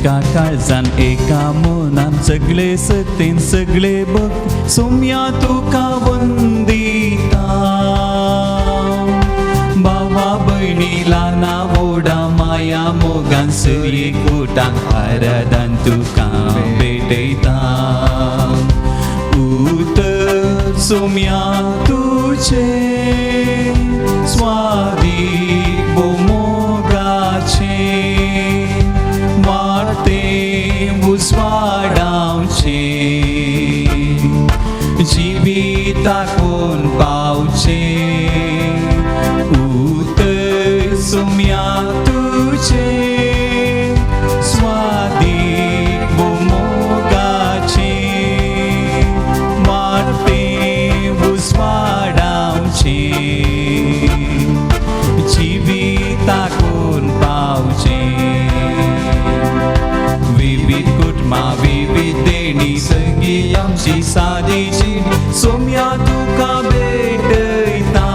एका काळजान एका मनान सगळे सतेन सगळे भक्त सोम्या तुका वंदिता. भावा भयणी ल्हाना व्हडा माया मोगान सरी कुटान आराधन तुका भेटयता. उतर सोम्या तुझे स्वादीक मोगाचे वाटे उजवाडावचे जिविता कोण पावचे. उतर सोम्या तुझे स्वादीक मोगाचे वाटे उजवाडावचे जिविता कोण पावचे. विविध कुटुंबा विविध देणी सगळी आमची सादीची सोम्या तुका भेटयता.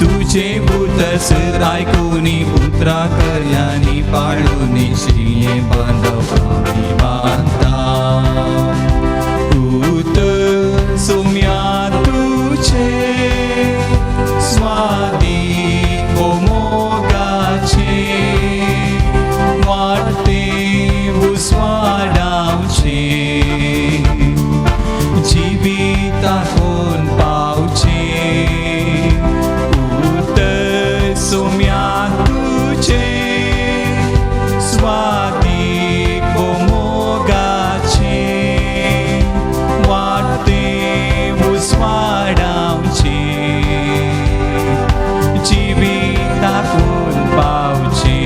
तुझे उतर सर आयकुनी पुत्रा कर्यानी पाळूनी श्रीये बांधव आमी बांदता. उतर सोम्या तुझे स्वादीक मोगाचे वाटे उजवाडावचे जिविता कोण पावचे. उतर सोम्या तुझे स्वादीक मोगाचे वाटे उजवाडावचे जिविता कोण पावचे.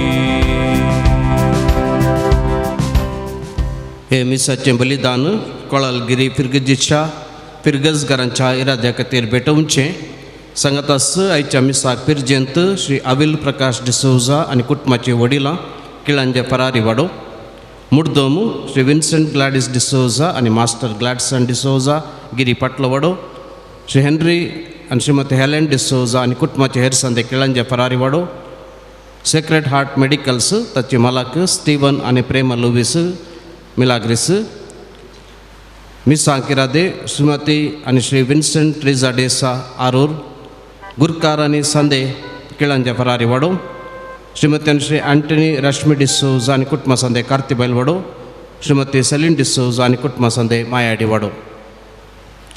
हे मिसाचें बलिदान कोळालगिरी फिरगजीच्या फिरगजगारांच्या इराद्या खातीर भेटोवचें. सांगातास आयच्या मिसाक पिरजेंत श्री अविल प्रकाश डिसोजा आनी कुटुंबाची वडिलां किळांजे फरारी वाडो, मुड्डोम श्री विन्संट ग्लॅडीस डिसोजा आनी मास्टर ग्लॅडसन डिसोजा गिरी पाटलो वाडो, श्री हेनरी आनी श्रीमती हेलेन डिसोजा आनी कुटुंबाचे हेर संदे किळांजे फरारी वाडो, सेक्रेड हार्ट मेडिकल्स ताचे मालक स्टीवन आनी प्रेमा लुवीस मिलाग्रीस, मिसांक इरादे श्रीमती आनी श्री विन्संट रिजा डेसा आरूर, गुरकार आनी संदे किळांजे फरारी वाडो, श्रीमती आनी श्री अँटनी रश्मी डिसोजा आनी कुटुंबा संदे कार्तिबैल वाडो, श्रीमती सेलीन डिसोजा आनी कुटुंबा संदे मायाडी वाडो.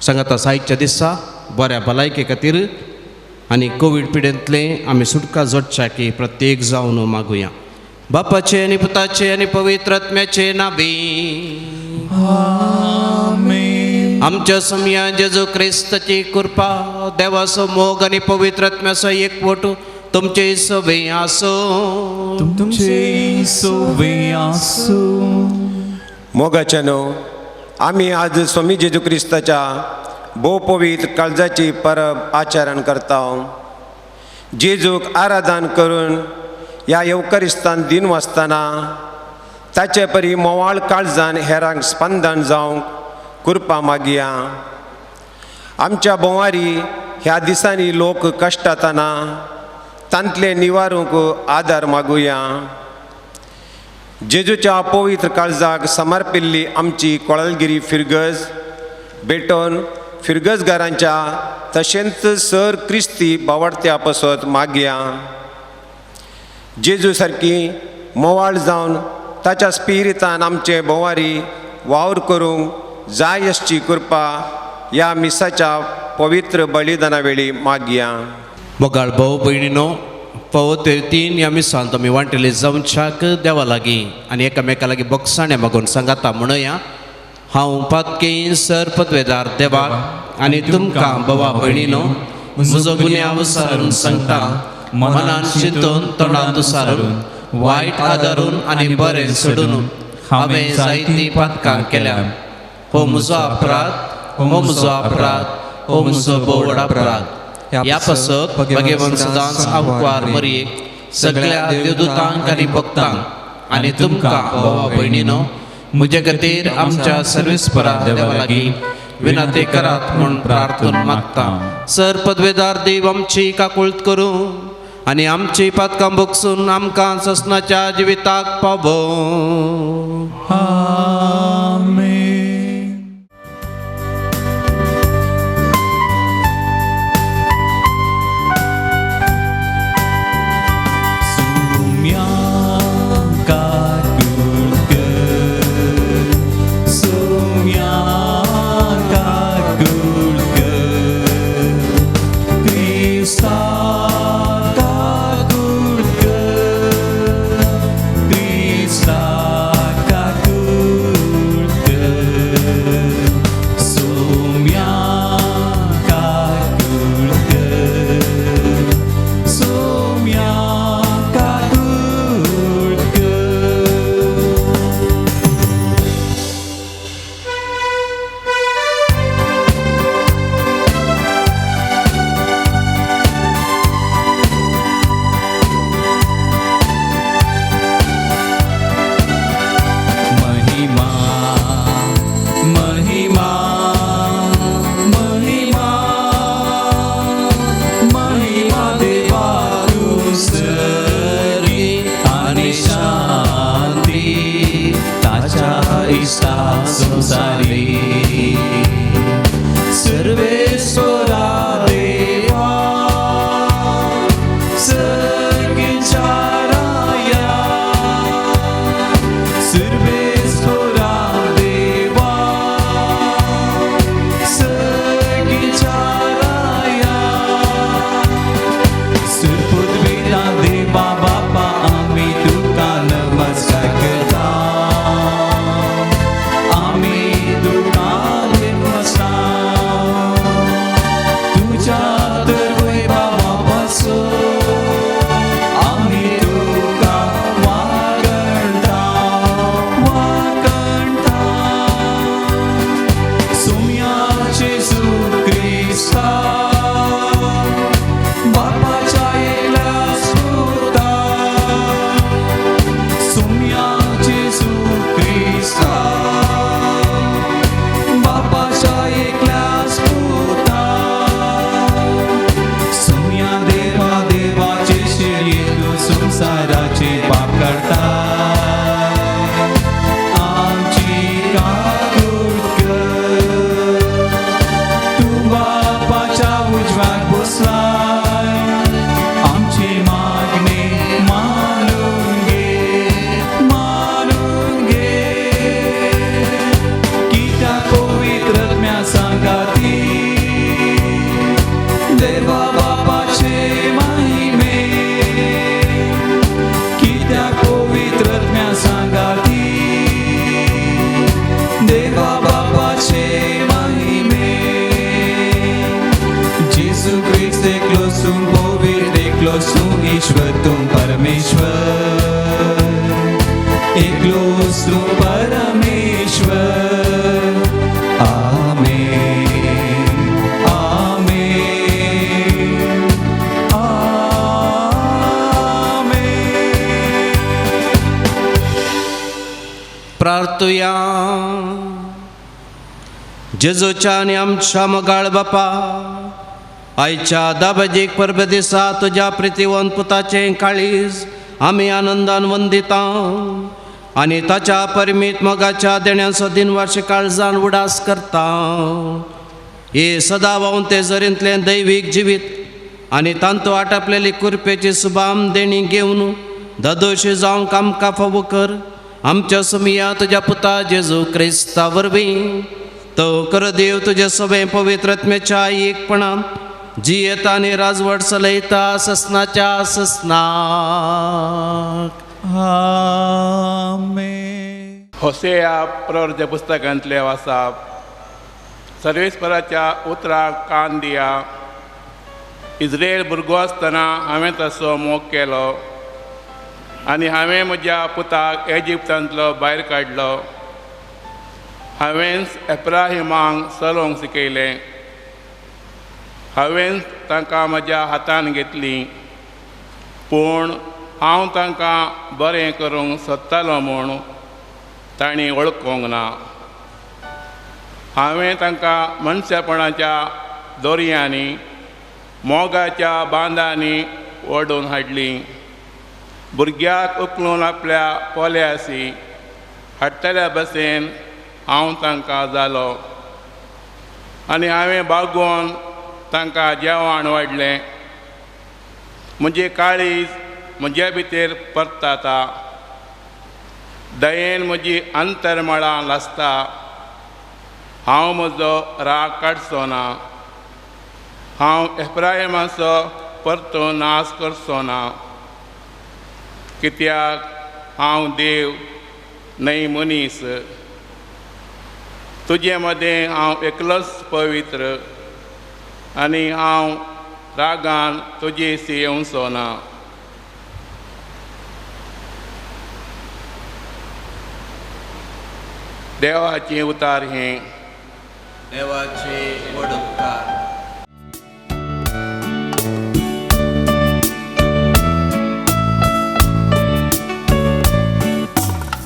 सांगाता साहित्य दिसा बऱ्या भलायके खातीर आनी कोवीड पिडेंतले आमी सुटका जोडच्या की प्रत्येक जावन मागुया. बापाचे आनी पुताचे आनी पवित्र आत्म्याचे नावी. आमेन. आमच्या समया जेजू क्रिस्ताची कृपा, देवाचो मोग आनी पवित्र आत्म्याचो एकवट तुमचे सवे आसो. तुमचे सोवे आसूं. मोगाच्या न्हू आमी आज स्वामी जेजू क्रिस्ताच्या भोव पवित्र काळजाची परब आचरण करता. जेजूक आराधन करून ह्या येवकरिस्तान दिन वाचतना ताचे परी मोवाळ काळजान हेरांक स्पंदन जावंक कृपा मागया. आमच्या भोंवारी ह्या दिसांनी लोक कश्टातना तांतले निवारूंक आदार मागुया. जेजूच्या पवित्र काळजाक समर्पिल्ली आमची कोळलगिरी फिरगज भेटोवन फिरगजगारांच्या तशेंच सर क्रिस्ती बावडत्या पसत मागया. जेजू सारकी मोवाळ जावन ताच्या स्पिरितान आमचे भोंवारी वावर करूंक जाय आसची कृपा ह्या मिसाच्या पवित्र बलिदाना वेळी मागया. मोगाळ भाव भयणीनो, फावो तीन ह्या मिसांत आमी वांटेले जावच्याक देवा लागीं आनी एकामेका लागीं बोगसाणे मागून सांगाता म्हणया. हांव पातके सर पदवेदार देवाक आनी तुमकां भावा भयणीनो म्हजो गुन्यांव सारून सांगता. मनान चिंतून, तोंडांत सारून, वायट आदारून आनी बरें सोडून हांवें जायतीं पातकां केल्या. हो म्हजो अपराध, हो म्हजो अपराध, हो म्हजो भोव अपराध. ह्या पासत भगवान सदांच आंकवार मरयेक, सगळ्या देवदूतांक आनी भक्तांक आनी तुमकां भावा भयणीनो म्हजे खातीर आमच्या सर्वेस्परा देवा लागीं विनंती करात म्हूण प्रार्थना मागता. सर पदवेदार देव आमची काकुळत करूं आनी आमची पातकां भोगसून आमकां ससनाच्या जिविताक पावोवं. आमेन. सुम्या काकुळकर, सुम्या काकुळकर, क्रिस्ता काकुळकर, क्रिस्ता काकुळकर, सुम्या काकुळकर, सुम्या काकुळकर. महिमा महिमा महिमा महिमा देवा तुसरी आनी शांती ताच्या इश्टा संसारी. सर्वेश्वरा देवा सगळ्यांच्या राया, सर्वेश्वरा देवा सगळ्यांच्या राया. सुरपुतवेला देवा बापा आम्ही तुका नमस्कार करता, आम्ही तुका नमस्कार. तुझ्या तर वैभवापासून आम्ही तुका वागणता वागणता. सुम्या जेजू क्रिस्ता बापाच्या एकल्याच पुता, सुम्या जेजू क्रिस्ता बापाच्या एकल्याच पुता, सुम्या देवा देवाचे शिळये तूं संवसाराचे पाप काडटा, आमची काकूट कर. तूं बापाच्या उजव्याक बसलाय, आमची मागणी मानून घे, मानून घे. कित्याक पवित्र आत्म्या सांगाती देवा बापाचे महिमे, कित्याक पवित्र आत्म्या सांगाती देवा बापाचे महिमे. जेजू क्रिस्त एकलोच तूं पवित्र, एकलोच तूं ईश्वर तूं परमेश्वर, एकलोच तूं परमेश्वर. आमेन आमेन आमेन. प्रार्थुया. जेजूच्या आनी आमच्या मोगाळ बापा, आयच्या दाबजीक परबे दिसा तुज्या प्रितीवंत पुताचें काळीज आमी आनंदान वंदिता आनी ताच्या परिमीत मोगाच्या देण्याचो दिनवार्शी काळजान उडास करता. हे सदा व्हांवते जरींतलें दैवीक जिवीत आनी तांतू आटापलेली कुरपेची सुबाम देणी घेवन दादोशी जावंक आमकां फावो कर. आमच्या सुमिया तुज्या पुता जेजू क्रिस्ता वरवीं तो कर देव तुजे सगळें पवित्र आत्म्याच्या एकपणान जियेता आनी राजवट चलयता ससनाच्या ससनाक. आमेन. होसेया प्रवर्ज पुस्तकांतले वासाप. सर्वेस्पराच्या उतराक कान दिया. इस्रायल भुरगो आसतना हांवें ताचो मोग केलो आनी हांवें म्हज्या पुताक इजिप्तांतलो भायर काडलो. हांवेंच एब्राहिमाक चलोवंक शिकयलें, हांवेंच तांकां म्हज्या हातान घेतलीं, पूण हांव तांकां बरें करूंक सोदतालो म्हूण तांणी वळखूंक ना. हांवें तांकां मनशापणाच्या दोरयांनी, मोगाच्या बांदांनी ओडून हाडली. भुरग्याक उखलून आपल्या पोल्यासी हाडटल्या भशेन हांव तांकां जालो आनी हांवें बागोवन तांकां जेवण वाडलें. म्हजें काळीज म्हजे भितर परताता, दयेन म्हजी अंतरमळां लासता. हांव म्हजो राग काडचो ना, हांव एफ्रायमाचो परतो नाश करचो ना, कित्याक हांव देव न्हय मनीस. तुजे मदें हांव एकलोच पवित्र आनी हांव रागान तुजेशी येवचो ना. देवाचें उतार हें. देवाचे व्हड उपकार.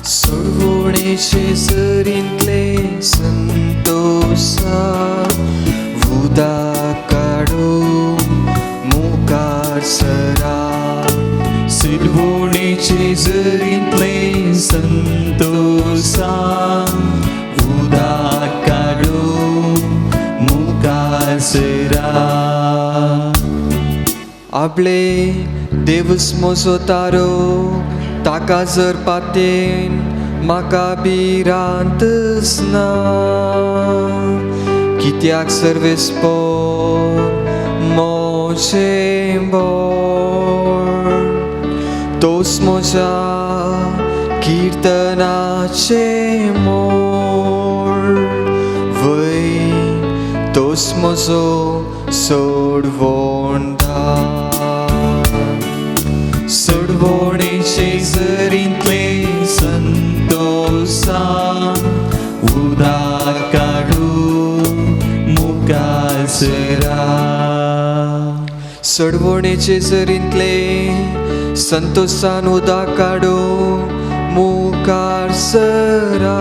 सोडवणेचे सरींतले संतोषा उदक काडून मुखार सरा. सिलवणेचे जरींतले संतोषा उदक काडून मुखार सरा. आपले देवूच म्हजो तारो, ताका जर पातेन म्हाका भिरांतच ना. कित्याक सर्वेस्पोर म्हजें बळ, तोच म्हज्या किर्तनाचें मोळ, वय तोच म्हजो सोडवणदार. सोडवणेचे जरींतले संतोषा उदक काडून मुखार सरा. सोडवणेचे जरींतले संतोषान उदक काडून मुखार सरा.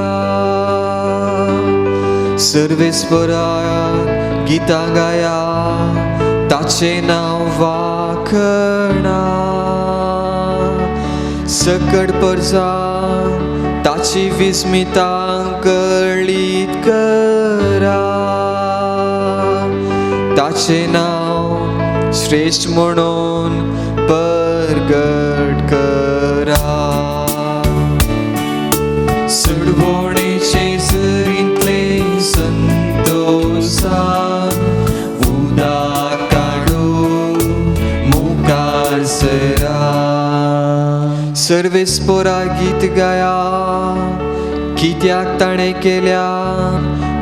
सर्वेस्परा गितां गाया, ताचें नांव वाखणा. सकड परजा ताची विस्मितां कळीत करा. ताचें नांव श्रेश्ठ म्हणून परगट करा. सोडवणेचे जरींतले संतोषा उदक काडून मुखार सरा. सर्वेस्पोरा गीत गाया, कित्याक ताणें केल्या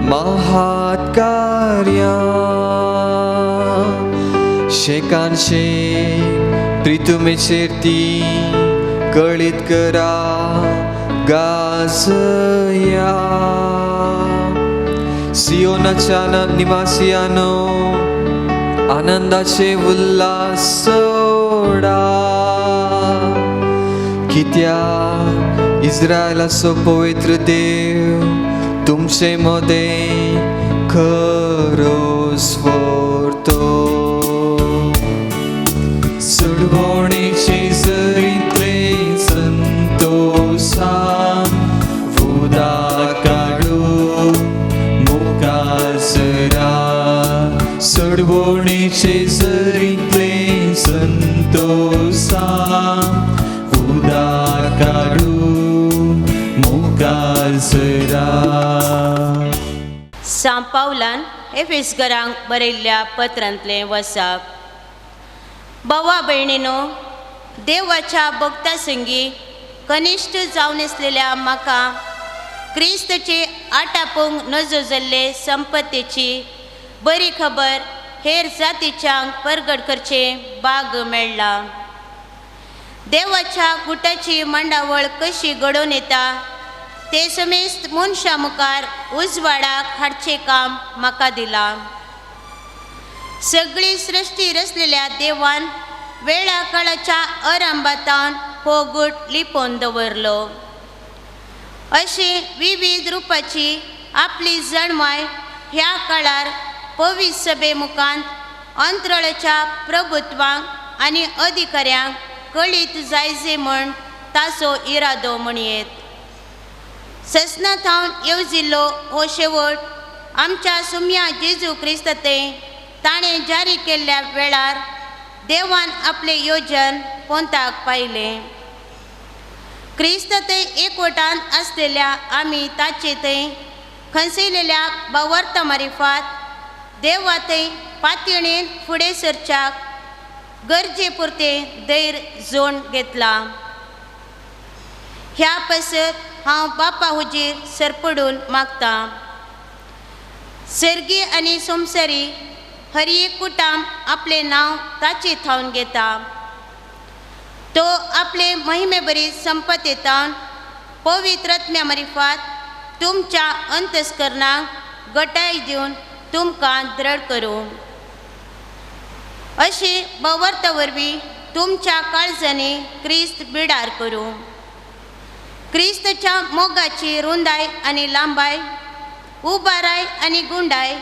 महात कार्यां. शेकान शेक प्रितुमेचेर ती कळीत करा गाजया. सियोनाच्या निवासियानो आनंदाचे उल्हास सोडा, कित्याक इस्रायलाचो पवित्र देव तुमचे मदें खरोच व्हरतो. सोडवणेचे जरींतले संतोषा उदक काडून मुखार सरा. सोडवणेचे जरींतले संतोषा उदक काडून मुखार सरा. सांत पावलान एफेसकरांक बरयल्ल्या पत्रांतलें वसाप. भावा भयणीनो, देवाच्या भक्ता संगी कनिश्ठ जावन आसलेल्या म्हाका क्रिस्तचे आटापूंक नजो जाल्ले संपत्तीची बरी खबर हेर जातीच्यांक परगट करचें भाग मेळ्ळा. देवाच्या गुटाची मांडावळ कशी घडोवन येता ते समेस्त मनशां मुखार उजवाडाक हाडचें काम म्हाका दिलां. सगळी सृश्टी रचलेल्या देवान वेळा काळाच्या आरंभातावन हो गूट लिपोवन दवरलो. अशी विविध रुपाची आपली जाणवाय ह्या काळार पवित्र सभे मुखांत अंतराळाच्या प्रभुत्वांक आनी अधिकाऱ्यांक कळीत जायजे म्हण ताचो इरादो म्हणयेत. ससना थावन येवजिल्लो हो शेवट आमच्या सुम्या जेजू क्रिस्त ताणें जारी केल्ल्या वेळार देवान आपलें योजन पोंताक पायलें. क्रिस्त थंय एकवटान आसलेल्या आमी ताचे थंय खंसयलेल्या बावर्ता मारिफात देवा थंय पातयणेन फुडें सरच्याक गरजे पुरतें धैर्य जोड घेतला. ह्या पासत हांव बापा हुजीर सरपडून मागतां. सर्गी आनी संवसारी हर एक कुटाम आपलें नांव ताचे थावन घेता. तो आपले महिमे बरी संपत्तेतावन पवित्र आत्म्या मारिफात तुमच्या अंतस्करणाक गटाय दिवन तुमकां दृढ करूं. अशें बवर्ता वरवीं तुमच्या काळजांनी क्रिस्त बिडार करूं. क्रिस्तच्या मोगाची रुंदाय आनी लांबाय, उबाराय आनी गुंडाय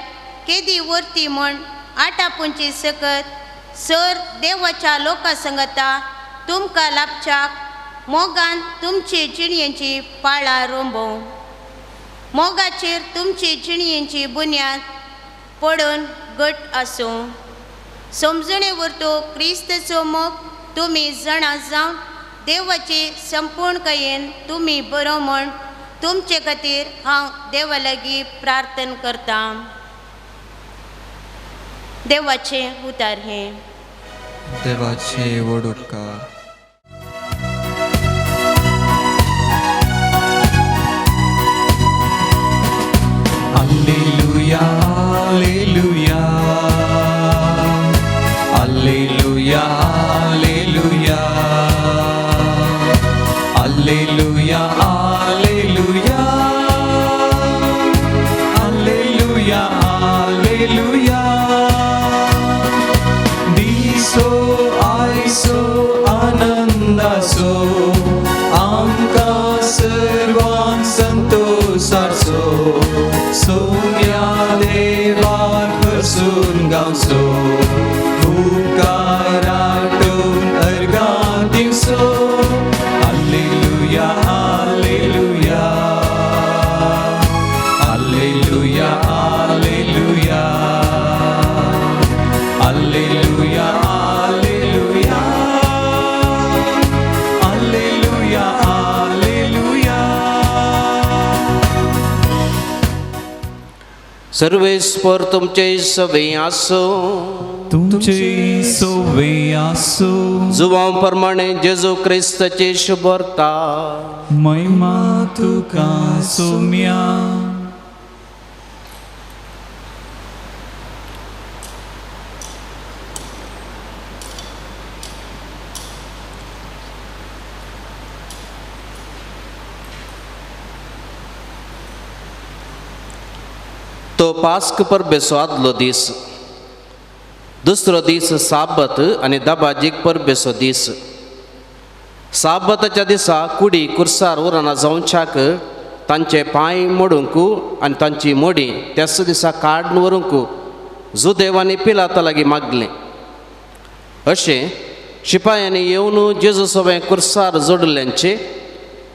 केदी वर्ती म्हण आटापुंची सकत सर देवाच्या लोकां संगता तुमकां लाभच्याक मोगान तुमचे जिणयेची पाळां रोंबोवं. मोगाचेर तुमची जिणयेची बुन्याद पडून घट आसूं. समजणे वरतो क्रिस्तचो मोग तुमी जाणा जावन देवाचे संपूर्णकायेन तुमी बरो म्हण तुमचे खातीर हांव देवा लागीं प्रार्थना करतां. देवाचें उतार हें. देवाचे व्हड उपकार. Alleluia, alleluia, alleluia, alleluia, alleluia, alleluia, alleluia, alleluia. दिसो आयसो आनंदासो आमकां सर्वांक संतोषाचो सोम्या देवाक हरसून गावचो उपकाराटून अर्गां दिवचो. Alleluia, alleluia, alleluia, alleluia, alleluia, alleluia, alleluia, alleluia. सर्वेस्पर तुमचे सवे आसो, तुमचे सोवे आसो. जुवां प्रमाणे जेजू क्रिस्ताचे शुभर्ता. महिमा तुका सोम्या. तो पास्क परबेचो आदलो दीस, दुसरो दीस साबत आनी दबाजीक परबेचो दीस. साबताच्या दिसा कुडी कुर्सार उरना जावच्याक तांचे पांय मोडूंक आनी तांची मोडी त्याच दिसा काडून व्हरूंक जुदेवांनी पिलाता लागीं मागलें. अशें शिपायांनी येवन जेजू सवें कुर्सार जोडिल्ल्यांचे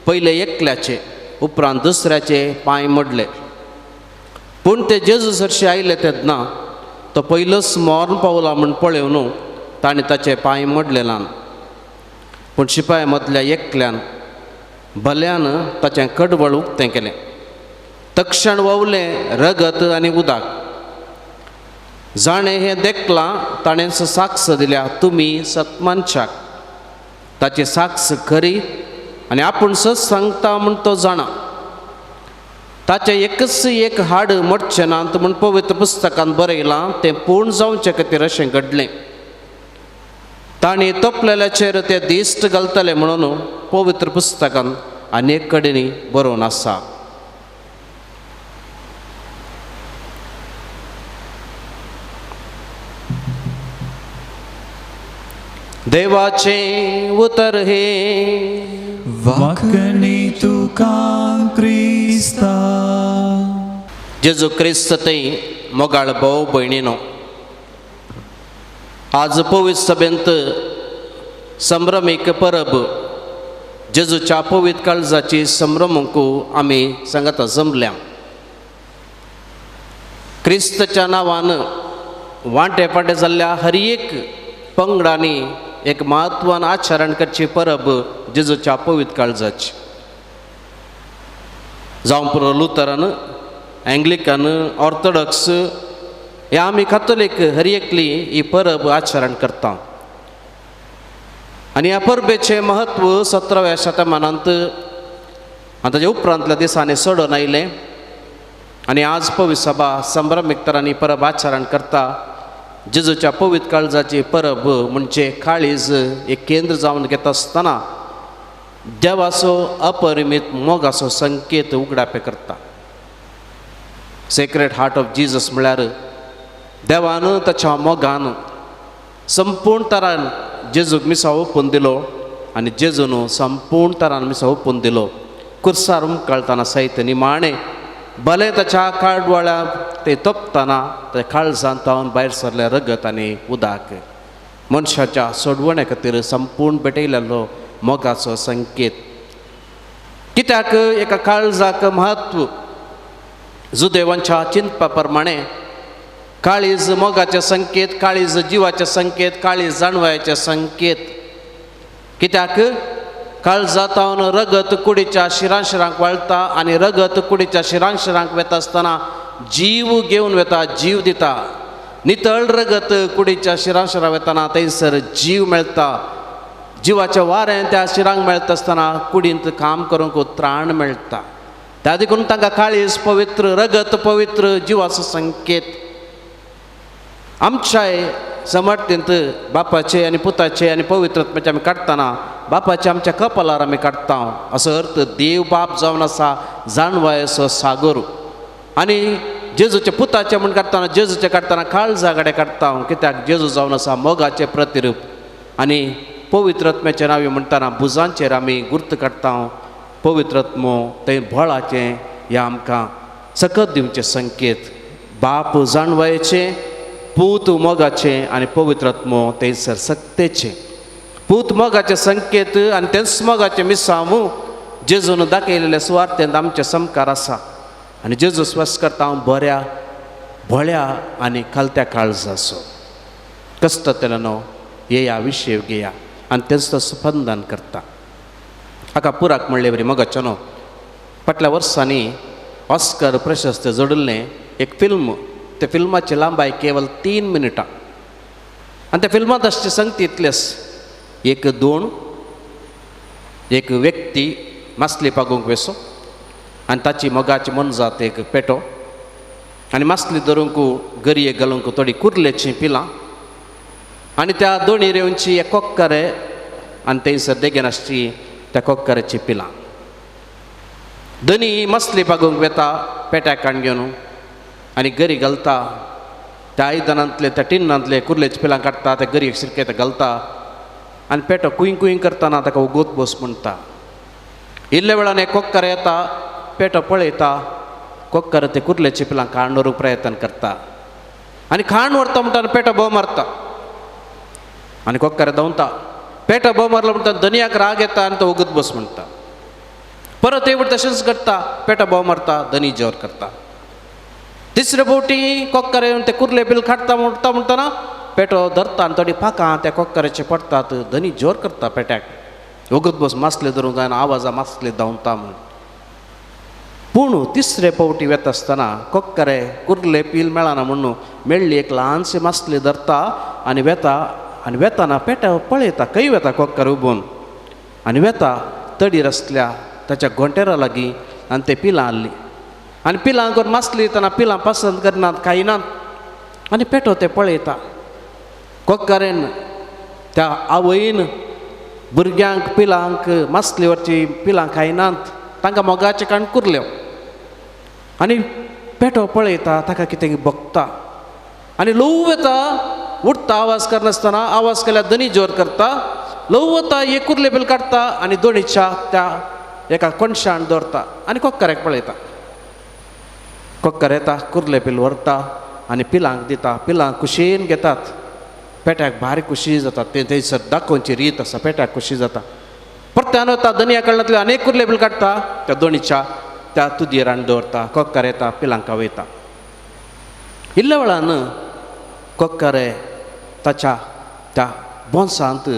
पयले एकल्याचे उपरांत दुसऱ्याचे पांय मोडले. पूण ते जेजू सरशी आयले तेन्ना तो पयलोच मरण पावला म्हूण पळोवन ताणें ताचे पांय मोडले ना. पूण शिपाय मदल्या एकल्यान भल्यान ताचें कडवळ उक्तें केलें. तक्षण व्हांवलें रगत आनी उदक. जाणें हें देखलां ताणें साक्ष दिल्या, तुमी सतमानशाक. ताची साक्ष खरी आनी आपूण सत सांगता म्हूण तो जाणा. ताचें एकच एक हाड मोडचें ना म्हूण पवित्र पुस्तकान बरयलां तें पूर्ण जावचे खातीर अशें घडलें. तांणी तोपलेल्याचेर ते दिश्ट घालतले म्हणून पवित्र पुस्तकान अनेक कडेन बरोवन आसा. देवाचें उतर हे वाकणी तुका क्रिस्ता. जेजू क्रिस्त थंय मोगाळ भाव भयणीनो, आज पवित्र सभेंत संभ्रमीक परब जेजूच्या पवित्र काळजाची संभ्रमूंक आमी सांगाता जमल्या. क्रिस्तच्या नांवान वांटे फांटे जाल्ल्या हर एक पंगडांनी एक म्हत्वान आचरण करची परब जेजूच्या पवित्र काळजाची. जावं पुरो लुथरन, एंग्लिकन, ऑर्थोडॉक्स ह्या आमी कातोलीक हर एकली ही परब आचरण करता. आनी ह्या परबेचें म्हत्व 17व्या शतमानांत आनी ताच्या उपरांतल्या दिसांनी सोडून आयलें आनी आज पवित्र सभा संभ्रमीक तरांनी परब आचरण करता. जेजूच्या पवित्र काळजाची परब म्हणजे काळीज एक केंद्र जावन घेता आसतना देवाचो अपरिमीत मोगाचो संकेत उगडापे करता. सेक्रेड हार्ट ऑफ जीजस म्हळ्यार देवान ताच्या मोगान संपूर्ण तरान जेजूक मिसा ओपून दिलो आनी जेजून संपूर्ण तरान मिसा ओपून दिलो. कुर्सार उमकळतना सयत निमाणें भले ताच्या काडवाळ्या ते तोपतना ते काळजान तावन भायर सरलें रगत आनी उदक मनशाच्या सोडवणे खातीर संपूर्ण भेटयलेलो मोगाचो संकेत. कित्याक एका काळजाक म्हत्व जुदेवांच्या चिंतपा प्रमाणे काळीज मोगाचे संकेत, काळीज जिवाचे संकेत, काळीज जाणवायचे संकेत. कित्याक काळजातावन रगत कुडीच्या शिरांशिरांक वाळटा आनी रगत कुडीच्या शिरांशिरांक वेता आसतना जीव घेवन वेता, जीव दिता. नितळ रगत कुडीच्या शिरांशिरांक वेतना थंयसर जीव मेळटा. जिवाचें वारें त्या शिरांक मेळटा आसतना कुडींत काम करूंक त्राण मेळटा. त्या देखून तांकां काळीज पवित्र, रगत पवित्र, जिवाचो संकेत. आमच्याय समर्थेंत बापाचे आनी पुताचे आनी पवित्रत्वाचे आमी काडटना बापाचे आमच्या कपालार आमी काडटा असो अर्थ देव बाप जावन आसा जाणवायेचो सागर. आनी जेजूचे पुताचे म्हूण काडटना जेजूचे काडटना काळजा कडेन काडटा कित्याक जेजू जावन आसा मोगाचें प्रतिरूप. आनी पवित्रत्म्याचें नांव म्हणटना भुजांचेर आमी गुर्त काडटा पवित्रत्मो तें बळाचें ह्या आमकां सकत दिवचें संकेत. बाप जाणवायेचें, पूत मोगाचें आनी पवित्रत्मो थंयसर सक्तेचें. पूत मोगाचें संकेत आनी तेंच मोगाचें मिसांव जेजून दाखयलेले सुवार्थेंत आमचें समकार आसा. आनी जेजू स्वास करता हांव बऱ्या भोळ्या आनी खालत्या काळजाचो कश्ट न्हू येया विशय घेया आनी तेंच तो स्पंदन करता. हाका पुराक म्हणले बरी मोगाचो न्हू फाटल्या वर्सांनी ऑस्कर प्रशस्त जोडिल्लें एक फिल्म. त्या फिल्माची लांबाय केवल 3 मिनटां आनी त्या फिल्मांत आसचे संगती इतलेच. एक दोन एक व्यक्ती मासली पागूंक वेसो आनी ताची मोगाची मोनजात एक पेटो आनी मासली धरूंक गरये घालूंक थोडी कुर्लेचीं पिलां आनी त्या दोणी रेवची एक कोक्करे आनी थंयसर देगेन आसची त्या कोक्कऱ्याची पिलां. दोनी मासली पागूंक वेता पेट्याक काण घेवन आनी गरी घालता. त्या आयदनांतले त्या टिन्नांतले कुर्लेची पिलां काडटा त्या गरयेक शिरकेता घालता आनी पेटो कुंय कुंय करतना ताका उगोत बस म्हणटा. इल्ल्या वेळान एक कोक्कर येता, पेटो पळयता, कोक्कर ते कुर्लेची पिलां खाण व्हरूंक प्रयत्न करता आनी खाण व्हरता म्हणटा पेटो भोव मारता आनी कोक्कर धांवता. पेटो भोव मारलो म्हणटा धनयाक राग येता आनी तो उगत बस म्हणटा. परत एक तशेंच करता, पेटो भोव मारता, धनी जोर करता. तिसरे फावटी कोक्कर येवन ते कुर्ले बील काडटा म्हणटा म्हणटना पेटो धरता आनी थोडी पाकां त्या कोक्कराचे पडटात. धनी जोर करता पेट्याक, वगत बस मासले धरूंक जायना आवाजा मासले धांवता म्हूण. पूण तिसरे फावटी वेता आसतना कोक्करे कुर्ले पील मेळना म्हणून मेळ्ळी एक ल्हानशी मासली धरता आनी वेता आनी वेताना पेट्या पळयता खंय वेता कोक्कर उबून आनी वेता तडीर आसल्या ताच्या घोंटेरा लागीं आनी ते पिलां हाडली आनी पिलां करून मासली येतना पिलां पसंत करनात खायनात आनी पेटो ते पळयता. कोक्करेन त्या आवयन भुरग्यांक पिलांक मासली वरची पिलां खायनात तांकां मोगाचे काण कुरल्यो आनी पेटो पळयता ताका कितें भोगता आनी ल्हव वेता उठता आवाज करनासतना आवाज केल्यार धनी जोर करता. ल्हव वता एक कुर्ले बील काडटा आनी दोणीच्या त्या एका कोणशान दवरता आनी कोक्कऱ्याक पळयता. कोक्कर येता कुर्ले पील व्हरता आनी पिलांक दिता. पिलां खुशयेन घेतात. पेट्याक भारी खुशी जाता. तें थंयसर दाखोवची रीत आसा, पेट्याक खुशी जाता. परत्यान वता दनया कडल्यातल्यो अनेक कुर्ले बील काडटा, त्या दोणीच्या त्या तुदयेर हाडून दवरता. कोक्कार येता, पिलांका वयता. इल्ल्या वेळान कोक्कारे ताच्या त्या बोन्सांत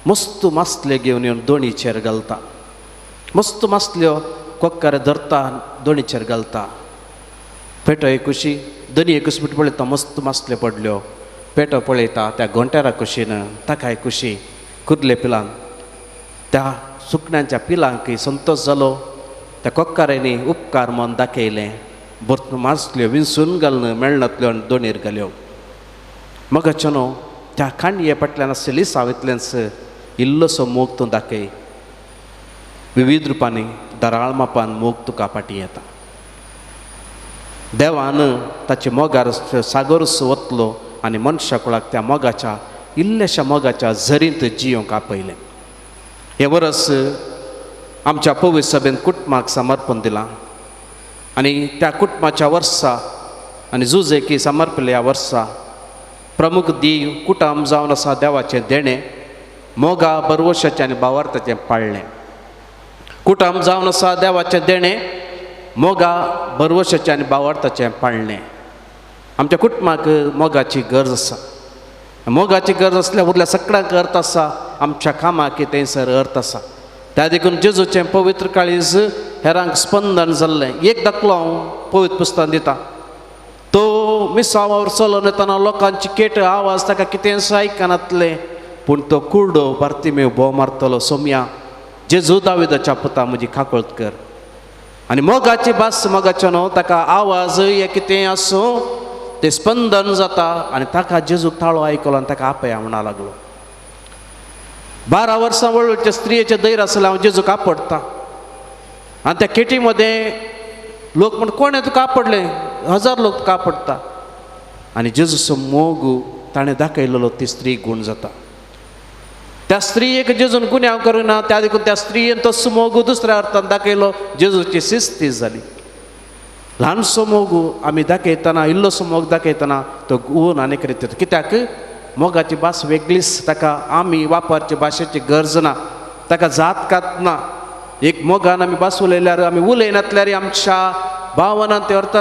मस्त मासले घेवन येवन दोणीचेर घालता. मस्त मासल्यो कोक्कारे धरता, दोणीचेर घालता. पेटो एक खुशी दोनी एक कुसपीट पळयता, मस्त मासल्यो पडल्यो. पेटो पळयता त्या घोंटेरा कुशीन, ताकाय खुशी. कुर्ले पिलांक त्या सुकण्यांच्या पिलांकय संतोश जालो. त्या कोक्काऱ्यांनी उपकार मन दाखयलें, बर्त मासल्यो विंचून घालून मेळनातल्यो आनी दोणीर घाल्यो. मगाच्यानो त्या काणये फाटल्यान आसलेली सावितल्यान इल्लोसो मोग तूं दाखय, विविध रुपांनी दराळ मापान मोग तुका फाटीं येता. देवान ताचे मोगार सागोरस वतलो आनी मनशा कुळाक त्या मोगाच्या इल्ल्याशा मोगाच्या झरींत जियोंक आपयलें. हें वरस आमच्या पवित्र सभेन कुटुंबाक समर्पण दिलां आनी त्या कुटुंबाच्या वर्सा आनी जुजेकी समर्पले ह्या वर्सा प्रमुख देव कुटुंब जावन आसा देवाचें देणें, मोगा बरवशाचें आनी भावार्थाचें पाळणें. कुटुंब जावन आसा देवाचें देणें, मोगा बरवशाचें आनी भावार्थाचें पाळणें. आमच्या कुटुंबाक मोगाची गरज आसा. मोगाची गरज आसल्यार उरल्या सगळ्यांक अर्थ आसा, आमच्या कामाक थंयसर अर्थ आसा. त्या देखून जेजूचें पवित्र काळीज हेरांक स्पंदन जाल्लें. एक दाखलो हांव पवित्र पुस्तकान दिता. तो मिसावार चलोन येतना लोकांची केट आवाज ताका कितेंच आयकनातलें, पूण तो कुर्डो बार्तिमेव भोव मारतलो, सोम्या जेजू दाविदाच्या पुता म्हजी काकळत कर. आनी मोगाची भास मोगाचो न्हू, ताका आवाज हे कितें आसूं तें स्पंदन जाता आनी ताका जेजूक ताळो आयकलो आनी ताका आपया म्हणा लागलो. 12 वर्सां वळवळच्या स्त्रियेचें धैर्य आसलें, हांव जेजूक आपडटा. आनी त्या केटी मदें लोक म्हण कोणें तुका आपडलें, हजार लोक तुका आपडटा. आनी जेजूचो मोग ताणें दाखयलेलो ती स्त्री गूण जाता. त्या स्त्रियेक जेजून गुन्यांव करुना, त्या देखून त्या स्त्रियेन तो मोग दुसऱ्या अर्थान दाखयलो, जेजूची शिस्ती जाली. ल्हानसो मोग आमी दाखयतना, इल्लोसो मोग दाखयतना तो गूण आनीक रितीत. कित्याक मोगाची भास वेगळीच, ताका आमी वापरचे भाशेची गरज ना, ताका जात कात ना. एक मोगान आमी भास उलयल्यार, आमी उलयनातल्यार आमच्या भावनान ते अर्थ.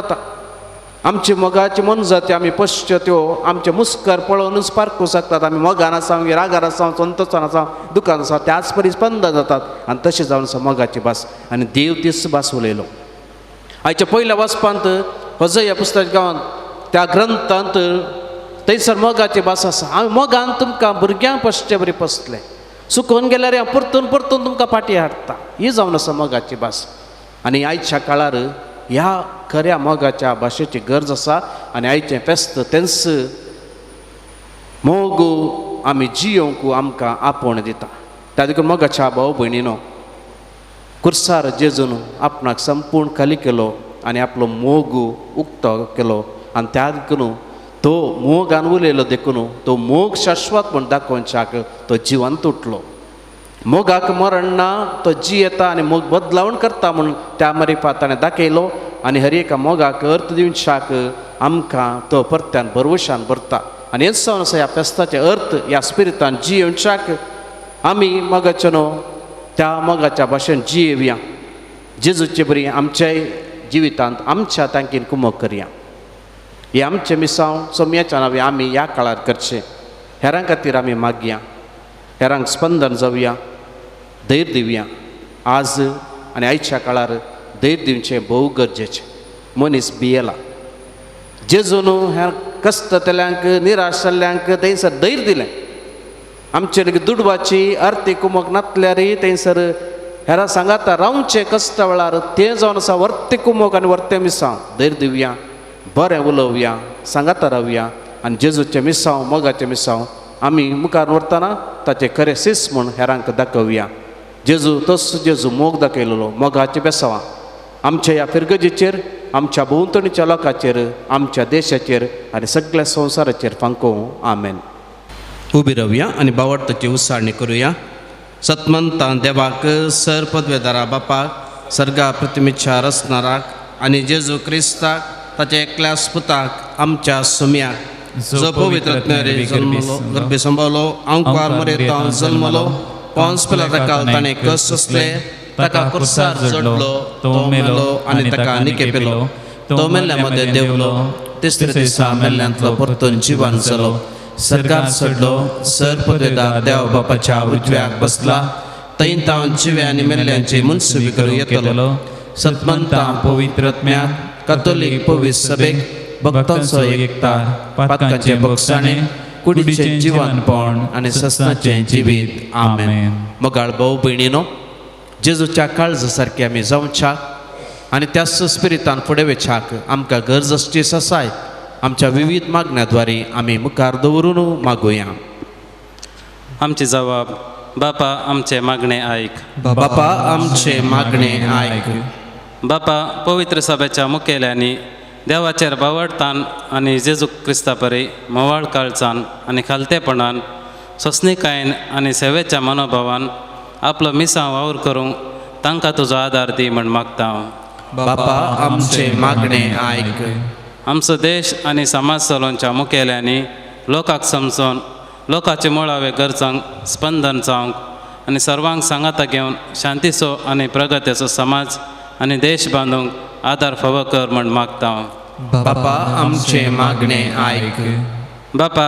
आमची मोगाची मनजाती आमी पश्च त्यो आमचे मुस्कर पळोवनूच पारखूं शकतात. आमी मोगान आसा, रागार आसा, संतोशान आसा, दुकान आसा, त्याच परी स्पंदन जातात. आनी तशें जावन आसा मोगाची भास. आनी देव तीच भास उलयलो. आयच्या पयल्या वाचपांत हजय ह्या पुस्तक गांवांत त्या ग्रंथांत थंयसर मोगाची भास आसा. हांव मोगान तुमकां भुरग्यांक पसचे बरी पसलें, सुकोवन गेल्यार हांव परतून परतून तुमकां फाटीं हाडटा. ही जावन आसा मोगाची भास. आनी आयच्या काळार ह्या खऱ्या मोगाच्या भाशेची गरज आसा. आनी आयचें फेस्त तेंच मोग आमी जियोंक आमकां आपोवण दिता. त्या देखून मोगाच्या भाव भयणीनो, कुर्सार जेजून आपणाक संपूर्ण खाली केलो आनी आपलो मोग उक्तो केलो. आनी त्या देखून तो मोगान उलयलो, देखून तो मोग शाश्वत म्हूण दाखोवच्याक तो जिवंत उठलो. मोगाक मरण ना, तो जियेता आनी मोग बदलावण करता म्हूण त्या मरिफात ताणें दाखयलो. आनी हर एका मोगाक अर्थ दिवच्याक आमकां तो परत्यान भरवशान भरता. आनी हेच जावन आसा ह्या फेस्ताचे अर्थ ह्या स्पिरितान जियेवच्याक आमी मोगाचे न्हू त्या मोगाच्या भाशेन जियेवया. जेजूचे बरी आमच्याय जिवितांत आमच्या तांकीन कुमक करया. हे आमचें मिसांव सोम्याच्या नांवे आमी ह्या काळार करचें. हेरां खातीर आमी मागया, हेरांक स्पंदन जावया, धैर्य दिवया. आज आनी आयच्या काळार धैर्य दिवचें भोव गरजेचें. मनीस भियेला. जेजून ह्या कश्टतल्यांक निराश जाल्ल्यांक थंयसर धैर्य दिलें. आमचे लेगीत दुडवाची आर्थीक कुमक नातल्यारय थंयसर हेरां सांगाता रावचें कश्टा वेळार तें जावन आसा वर्ते कुमक आनी वर्ते मिसांव. धैर्य दिवया, बरें उलोवया, सांगाता रावया आनी जेजूचें मिसांव मोगाचें मिसांव आमी मुखार व्हरतना ताचें खरें सीस म्हूण हेरांक दाखोवया. जेजू तस जेजू मोग दाखयलेलो, मोगाचें बेसांवां आमच्या ह्या फिरगजेचेर, आमच्या भोंवतणीच्या लोकांचेर, आमच्या देशाचेर आनी सगळ्या संवसाराचेर फांकोवं. आमेन. उबी रावया आनी बावडताची उसाळणी करुया. सतमंतां देवाक, सर पदवेदारा बापाक, सर्गा प्रतिमेच्या रचणाराक आनी जेजू क्रिस्ताक ताच्या एकल्याच पुताक आमच्या सुम्याक जो पवित्र आत्म्यारे जल्मलो गर्भे संभावलो आंकवार मरेता जल्मलो पोन्स पिलाता काल ताणें कश्ट सोंसले ताका कुर्सार जडलो तो मेलो आनी ताका निकेपेलो तो मेल्ल्या मदें देंवलो तिसऱ्या दिसा मेल्ल्यांतलो परतून जिवन जालो सरकार सोडलो सर पदवेदार देव बापाच्या उजव्याक बसला थंय तावन जिव्या आनी मेल्ल्यांची मुनसुबी करूं येतलो सतमंता पवित्र आत्म्याक कथोलीक पवित्र सभेक भक्तांचो एकता पातकांचे बक्षाणे कुडीचें जिवनपण आनी सस्नाचें जिवीत. आमेन. मोगाळ भाव भयणीनो, जेजूच्या काळजा सारके आमी जावच्याक आनी त्याच स्पिरितान फुडें वेच्याक आमकां गरज आसची ससाय आमच्या विविध मागण्या द्वारे आमी मुखार दवरून मागुया. आमची जबाब बापा आमचे मागणे आयक. बापा आमचे मागणे आयक. बापा पवित्र सभेच्या मुखेल्यांनी देवाचेर बावडतान आनी जेजू क्रिस्ता परी म्होवाळ काळजान आनी खालतेपणान सोंसणीकायेन आनी सेवेच्या मनोभावान आपलो मिसां वावर करूंक तांकां तुजो आदार दी म्हण मागता हांव. बापा आमचे मागणे आयक. आमचो देश आनी समाज चलोवच्या मुखेल्यांनी लोकांक समजून लोकांचे मुळावे गरजांक स्पंदन जावंक आनी सर्वांक सांगाता घेवन शांतीचो आनी प्रगतीचो समाज आनी देश बांदूंक आदार फावो कर म्हण मागता हांव. बापा आमचे मागणे आयक. बापा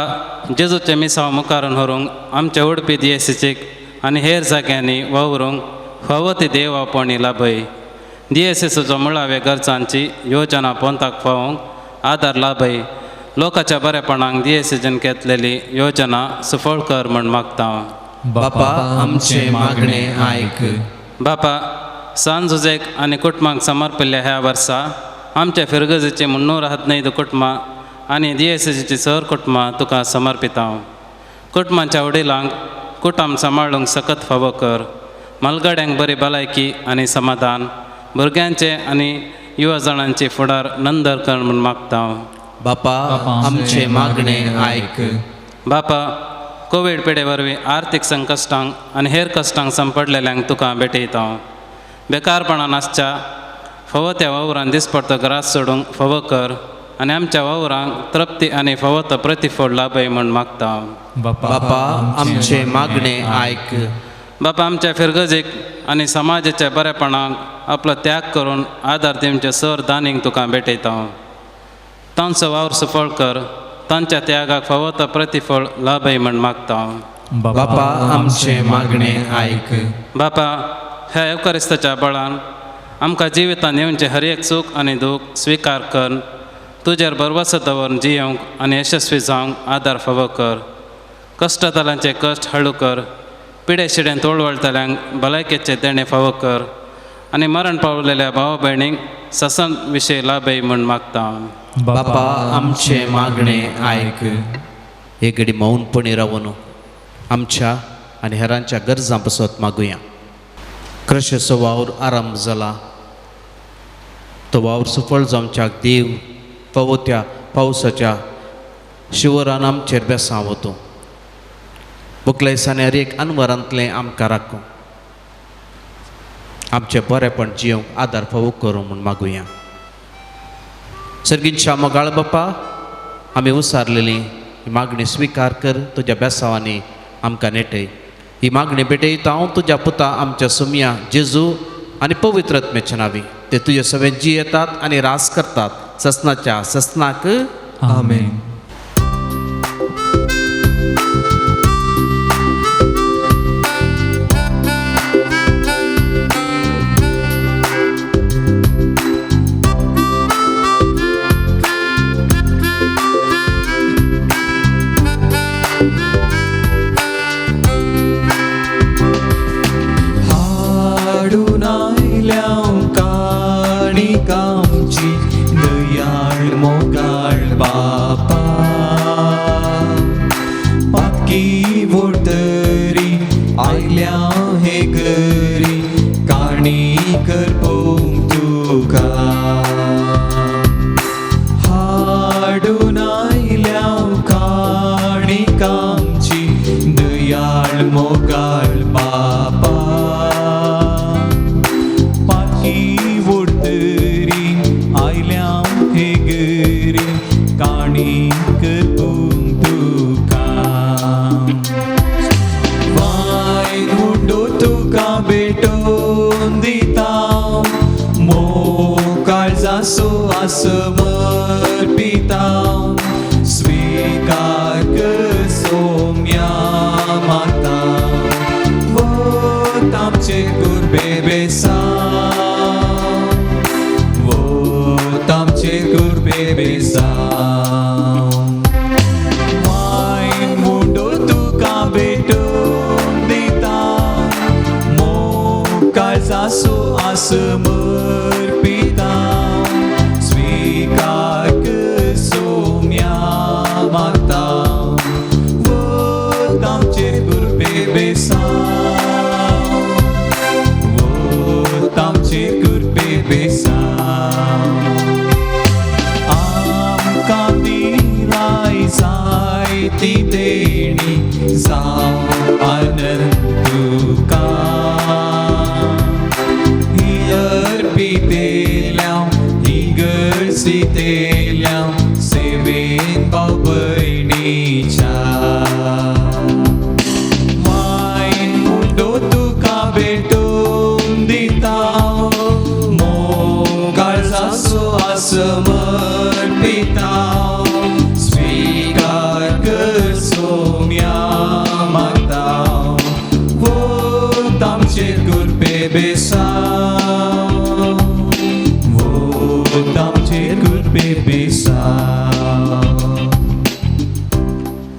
जेजूचे मिसांव मुखारून व्हरूंक आमचे उडपी दियेसीचीक आनी हेर जाग्यांनी वावरूंक फावो ती देवापणी लाभय. दियेसीचो मुळावे गरजांची योजना पोंताक पावोवंक आदार लाभय. लोकांच्या बरेपणाक दियेसीजन घेतलेली योजना सुफळ कर म्हण मागता हांव. बापा आमचे मागणे आयक. बापा सान जुजेक आनी कुटुंबाक समर्पिल्ल्या ह्या वर्सा आमच्या फिरगजेची 315 कुटुंबां आनी दियेसीची सर कुटुंबां तुका समर्पिता हांव. कुटुंबाच्या वडिलांक कुटुंब सांबाळूंक सकत फावो कर. मालगाड्यांक बरी भलायकी आनी समाधान, भुरग्यांचे आनी युवा जाणांची फुडार नंदर कर म्हूण मागता हांव. बापा आमचे मागणे आयक. बापा कोवीड पिडे वरवीं आर्थीक संकश्टांक आनी हेर कश्टांक सांपडलेल्यांक तुका भेटयता हांव. बेकारपणान आसच्या फावो त्या वावरान दिसपडतो ग्रास सोडूंक फावो कर आनी आमच्या वावरांक तृप्ती आनी फावो तो प्रतिफळ लाभय म्हूण मागता हांव. बापा आमचे मागणे आयक. बापा आमच्या फिरगजेक आनी समाजाच्या बरेपणाक आपलो त्याग करून आदार दिवचे सर दानींक तुका भेटयता हांव. तांचो वावर सुफळ कर, तांच्या त्यागाक फावो तो प्रतिफळ लाभय म्हूण मागता हांव. बापा आमचे मागणे आयक. बापा ह्या एवकारिस्ताच्या बळान आमकां जिवितान येवचें हर एक सूख आनी दूख स्विकार कर, तुजेर भरवसो दवरून जियोवंक आनी यशस्वी जावंक आदार फावो कर. कश्टतल्यांचे कश्ट हळू कर, पिडे शिडेन तोळवळटल्यांक भलायकेचें देणें फावो कर आनी मरण पावलेल्या भाव भयणींक ससन विशय लाभय म्हूण मागता हांव. बापा आमचे मागणे आयक. एक घडी मौनपणी रावन आमच्या आनी हेरांच्या गरजां पसत मागुया. क्रशेचो वावर आरंभ जाला, तो वावर सुफळ जावच्याक देव फावो त्या पावसाच्या शिवरान आमचेर बेसांव वतो. बुकलेसांनी हर एक अनवरांतलें आमकां राखूं, आमचें बरेपण जियोवंक आदार फावो करूं म्हूण मागुया. सर्गींच्या मोगाळ बापा, आमी उसारलेली ही मागणी स्विकार कर, तुज्या बेसांवांनी आमकां नेटय. ही मागणी भेटयता हांव तुज्या पुता आमच्या सुमया जेजू आनी पवित्र आत्म्याच्या नांवी. ते तुजे सगळे जियेतात आनी रास करतात ससनाच्या ससनाक. आमेन. कामची दयाळ मोगाळ बापा. आसमर्पिता स्वीकार कर सोम्या माता वत आमचे कुर्बे बेसांव वत आमचे कुर्बे बेसांव वायन मुंडो तुका भेटून दिता मोग काळजाचो आसमर्पिता स्वीकार कर सोम्या माता वत आमचेर कुर्बे बेसांव वत आमचेर कुर्बे बेसांव आमकां दिलाय जायती देणी जावं आनंद तुका ही अर्पितेल्या ही गरजितेल्या सेवेन भाव भयणीच्या वायन मुंडो तुका भेटून दिता मोग काळजाचो आसमर्पिता स्वीकार कर सोम्या माता वत आमचेर कुर्बे बेसांव वत आमचेर कुर्बे बेसांव.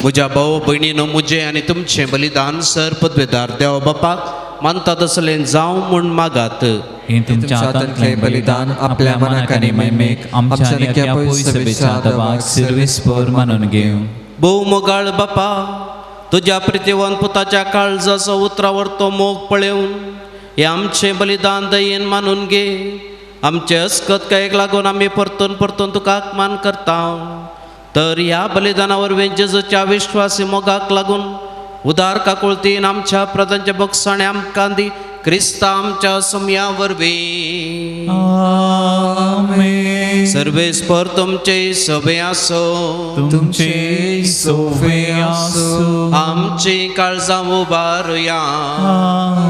म्हज्या भाव भयणीनो म्हजें आनी तुमचें बलिदान सर पदवेदार देव बापाक मानता तसलें जावं म्हूण मागात. हें तुमच्या हातांतलें बलिदान आपल्या मनाक आनी महिमेक आमच्या आनी अख्या पयस सभेच्या दबाक सिर्वीस मानून घेवं. भोव मोगाळ बापा, तुज्या प्रितीवान पुताच्या काळजाचो उतरावर तो मोग पळोवन हें आमचें बलिदान दयेन मानून घे. आमचे अस्कत कायक लागून आमी परतून परतून तुका मान करता. तर ह्या बलिदाना वरवीं जेजूच्या विश्वासी मोगाक लागून उदार काकुळतीन आमच्या प्रधानच्या बक्षाणे आमकां दी क्रिस्ता आमच्या सोम्या वरवीं. आमेन. सर्वेस्पर तुमचे सोबे आसो. तुमचे सोबे आसो. आमची काळजां उबारुया.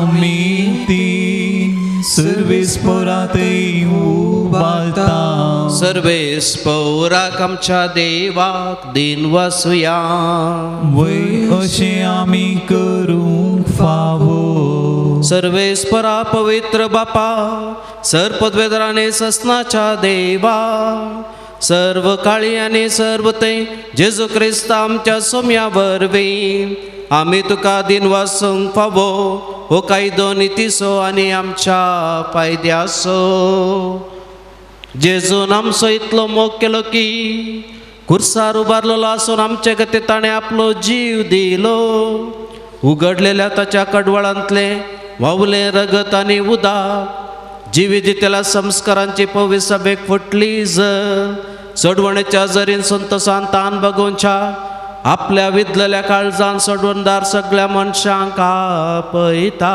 आमी ती सर्वेस्परातय उबारता. सर्वेस्पराक आमच्या देवाक दिन वासुया. वय अशें आमी करूंक फावो. सर्वेस्परा पवित्र बापा, सर पदवेदाराने ससनाच्या देवा, सर्व काळी आनी सर्व ते जेजू क्रिस्त आमच्या सोम्या वरवीं आमी तुका दिन वासूंक फावो हो कायदो नितीचो आनी आमच्या फायद्याचो. जेजून आमचो इतलो मोग केलो की खुर्सार उबारलेलो आसून आमचे खातीर ताणें आपलो जीव दिलो. उगडलेल्या ताच्या कडवळांतलें व्हांवलें रगत आनी उदक जिवी दितेल्या संस्कारांची पवित्र सभेक फुटली जर सोडवणेच्या जरीन संतोसान तान बगोवच्या आपल्या विदलेल्या काळजान सोडवणदार सगळ्या मनशांक आपयता.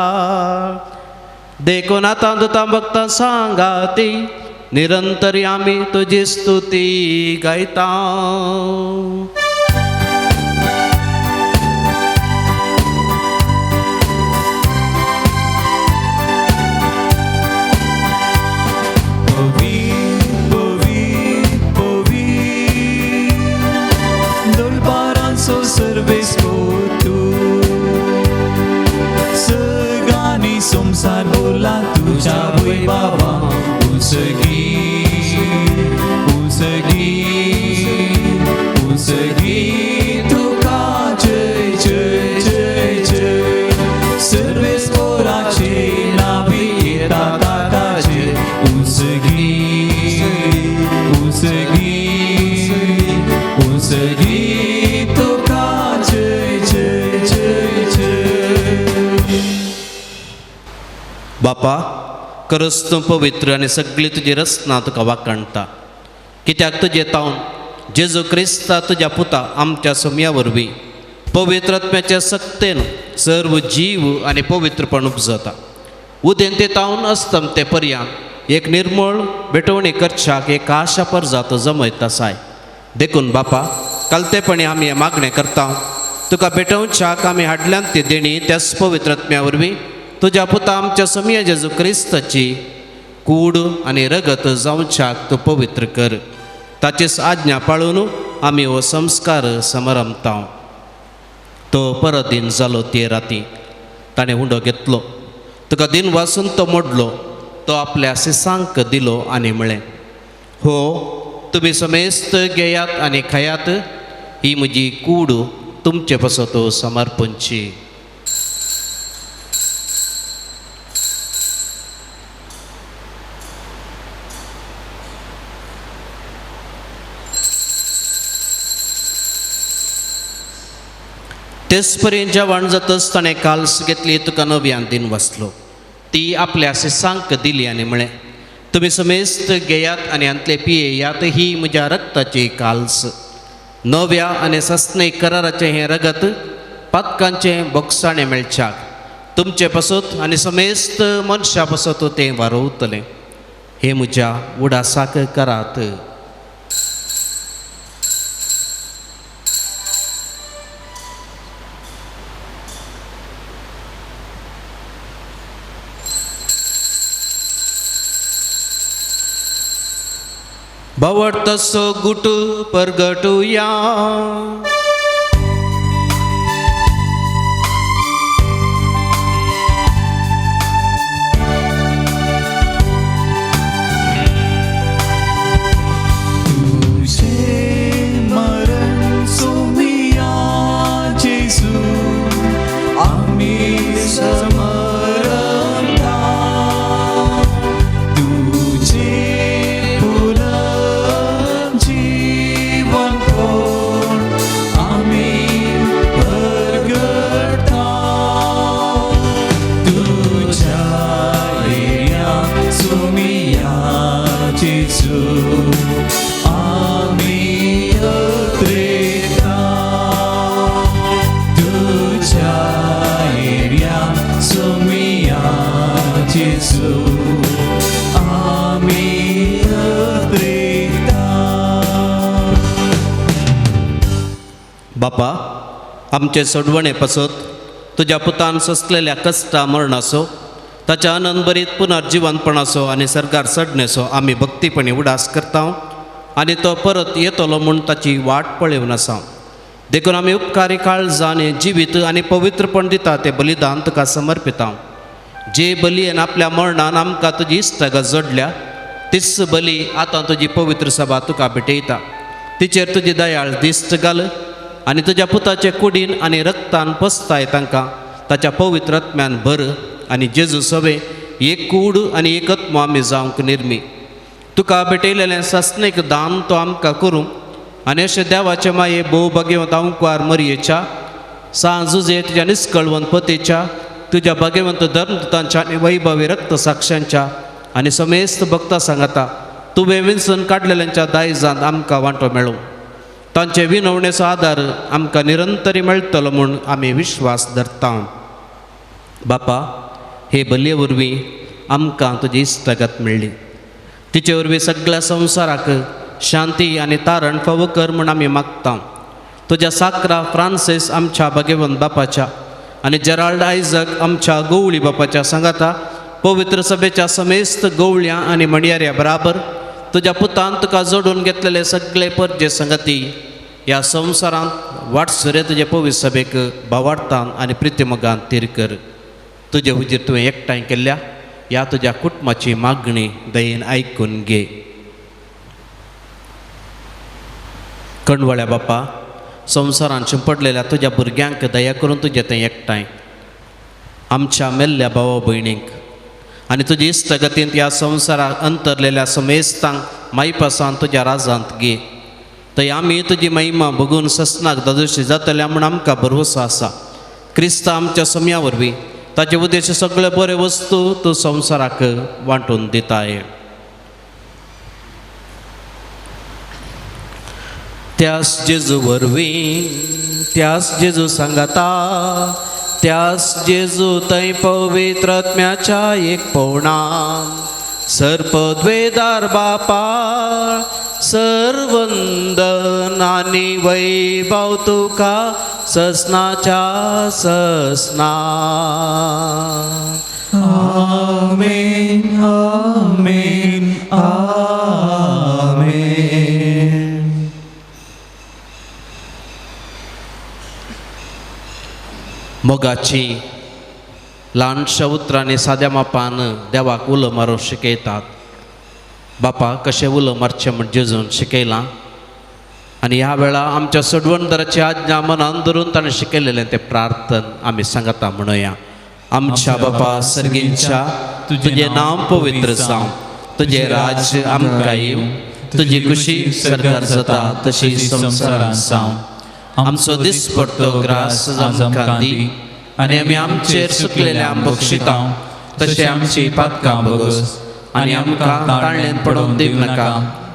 देखून आतां दुतां भक्तां सांगा ती निरंतरी आमी तुजी स्तुती गायता. सगानी संसार बोला तुझ्या वैभवा उसगी उसगी उसगी तुका जय जय जय जय सर्वेस्पराचे नावी येता ताताचे उसगी उसगी उसगी तुका जय जय जय जय. बापा, खरंच तूं पवित्र आनी सगळी तुजी रचना तुका वाखाणटा. कित्याक तुजे तावन जेजू क्रिस्ता तुज्या पुता आमच्या सोम्या वरवीं पवित्र आत्म्याच्या सक्तेन सर्व जीव आनी पवित्रपण उपजता. उदेंते तावन अस्तमते पर्यंत एक निर्मळ भेटवणी करच्याक एक आशा परजात जमयता साय. देखून बापा, कालतेपणी आमी हें मागणें करता. तुका भेटोवच्याक आमी हाडल्यान ती देणी त्याच पवित्र आत्म्या वरवीं तुज्या पुता आमच्या सोम्या जेजू क्रिस्ताची कूड आनी रगत जावच्याक तूं पवित्र कर. ताचेच आज्ञा पाळून आमी हो संस्कार समारंभता. तो परत दिन जालो ते राती ताणें उंडो घेतलो, तुका दिन वासून तो मोडलो, तो आपल्या सिसांक दिलो आनी म्हळें, हो तुमी समेस्त घेयात आनी खायात, ही म्हजी कूड तुमचे पासत समर्पणची. तेच पर्यंत जेवण जातच ताणें काल्स घेतली, तुका नव्यान दिन वाचलो, ती आपल्या सिसांक दिली आनी म्हळें, तुमी समेस्त घेयात आनी हांतले पियेयात, ही म्हज्या रक्ताची काल्स, नव्या आनी सस्ने कराराचें हें रगत पातकांचें बोगसाणें मेळच्याक तुमचे पासत आनी समेस्त मनशा पासत तें वारोवतलें. हें म्हज्या उडासाक करात. भावार्थाचो गुट परगटुया. तुझे मरण सोमिया जेजू आम्ही समरता, तुझे जीवन कोण आम्ही परगटता, तुझ्या येण्या सोमिया जेजू आम्ही अत्रेता, तुझ्या येण्या सोमिया जेजू आम्ही अत्रेता. बापा, आमचे सोडवणे पासत तुज्या पुतान सोंसलेल्या कश्टा मरणाचो, ताच्या आनंदभरीत पुनर्जिवनपणाचो आनी सरकार चडणेचो आमी भक्तीपणी उडास करता आनी तो परत येतलो म्हूण ताची वाट पळोवन आसा. देखून आमी उपकारी काळजान जिवीत आनी पवित्रपण दिता तें बलिदान तुका समर्पिता. जे बलयेन आपल्या मरणान आमकां तुजी इश्टागत जोडल्या तीच बली आतां तुजी पवित्र सभा तुका भेटयता. तिचेर तुजी दयाळ दिश्ट घाल आनी तुज्या पुताचे कुडीन आनी रक्तान पसताय तांकां ताच्या पवित्र आत्म्यान भर आनी जेजू सवे एक कूड आनी एक आत्मो आमी जावंक निर्मी. तुका भेटयलेलें सासणीक दान तो आमकां करूं आनी अशें देवाचे माये भोव भाग्यवंत आंकवार मरयेच्या, सांज जुजे तुज्या निस्कळवंत पतीच्या, तुज्या भाग्यवंत धर्मदूतांच्या आनी वैभवी रक्त साक्षांच्या आनी समेस्त भक्ता सांगाता तुवें विंचून काडलेल्यांच्या दायजांत आमकां वांटो मेळूं. तांचे विनवणेचो आदार आमकां निरंतरी मेळटलो म्हूण आमी विश्वास धरता. बापा, हे बलये वरवीं आमकां तुजी इश्टागत मेळ्ळी, तिचे वरवीं सगळ्या संवसाराक शांती आनी तारण फावो कर म्हूण आमी मागता. तुज्या साक्रा फ्रांसीस आमच्या भाग्यवंत बापाच्या आनी जेराल्ड आयजक आमच्या गवळी बापाच्या सांगाता पवित्र सभेच्या समेस्त गवळ्यां आनी म्हणयाऱ्या बराबर तुज्या पुतान तुका जोडून घेतलेले सगळे परजे संगती ह्या संवसारांत वाटसुरे तुजे पवित्र सभेक भावार्थान आनी प्रितीमोगान तीर कर. तुजे हुजीर तुवें एकठांय केल्ल्या ह्या तुज्या कुटुंबाची मागणी दयेन आयकून घे. कणवळ्या बापा, संवसारान शिंपडलेल्या तुज्या भुरग्यांक दया करून तुजें तें एकठांय आमच्या मेल्ल्या भावा भयणींक आनी तुजी इश्टगतींत ह्या संवसाराक अंतरलेल्या समेस्तांक मायपासान तुज्या राजांत घे. थंय आमी तुजी महिमा भोगून ससनाक दादोशी जातल्या म्हूण आमकां भरवसो आसा. क्रिस्ता आमच्या सम्या वरवीं ताचे उद्देश सगळे बरे वस्तू तूं संवसाराक वांटून दिताय. त्यास जेजू वरवीं, त्यास जेजू सांगाता, त्यास जेजू थंय पवित्र आत्म्याच्या एक पवणान सर्पद्वेदार बापा सर्वंदन आनी वैभव तुका ससनाच्या ससना. आमेन आमेन आमेन. मोगाची ल्हानशा उतरांनी साद्या मापान देवाक उलो मारूंक शिकयतात. बापा कशें उलो मारचें म्हण जेजून शिकयलां आनी ह्या वेळा आमच्या सोडवणदाराची आज्ञा मनान धरून ताणें शिकयलेलें तें प्रार्थन आमी सांगता म्हणुया. आमच्या बापा सर्गींच्या, तुजें नांव पवित्र जावं, तुजें राज्य आमकां येवं, तुजी खुशी सरकार जाता तशी संवसारांत जावं. आमचो दिसपडतो ग्रास आमकां दी आनी आमी आमचेर सुकलेल्या बक्षिता तशें आमची पातकां बगस आनी आमकां ताळ्यान पडोवन दिवं नाका,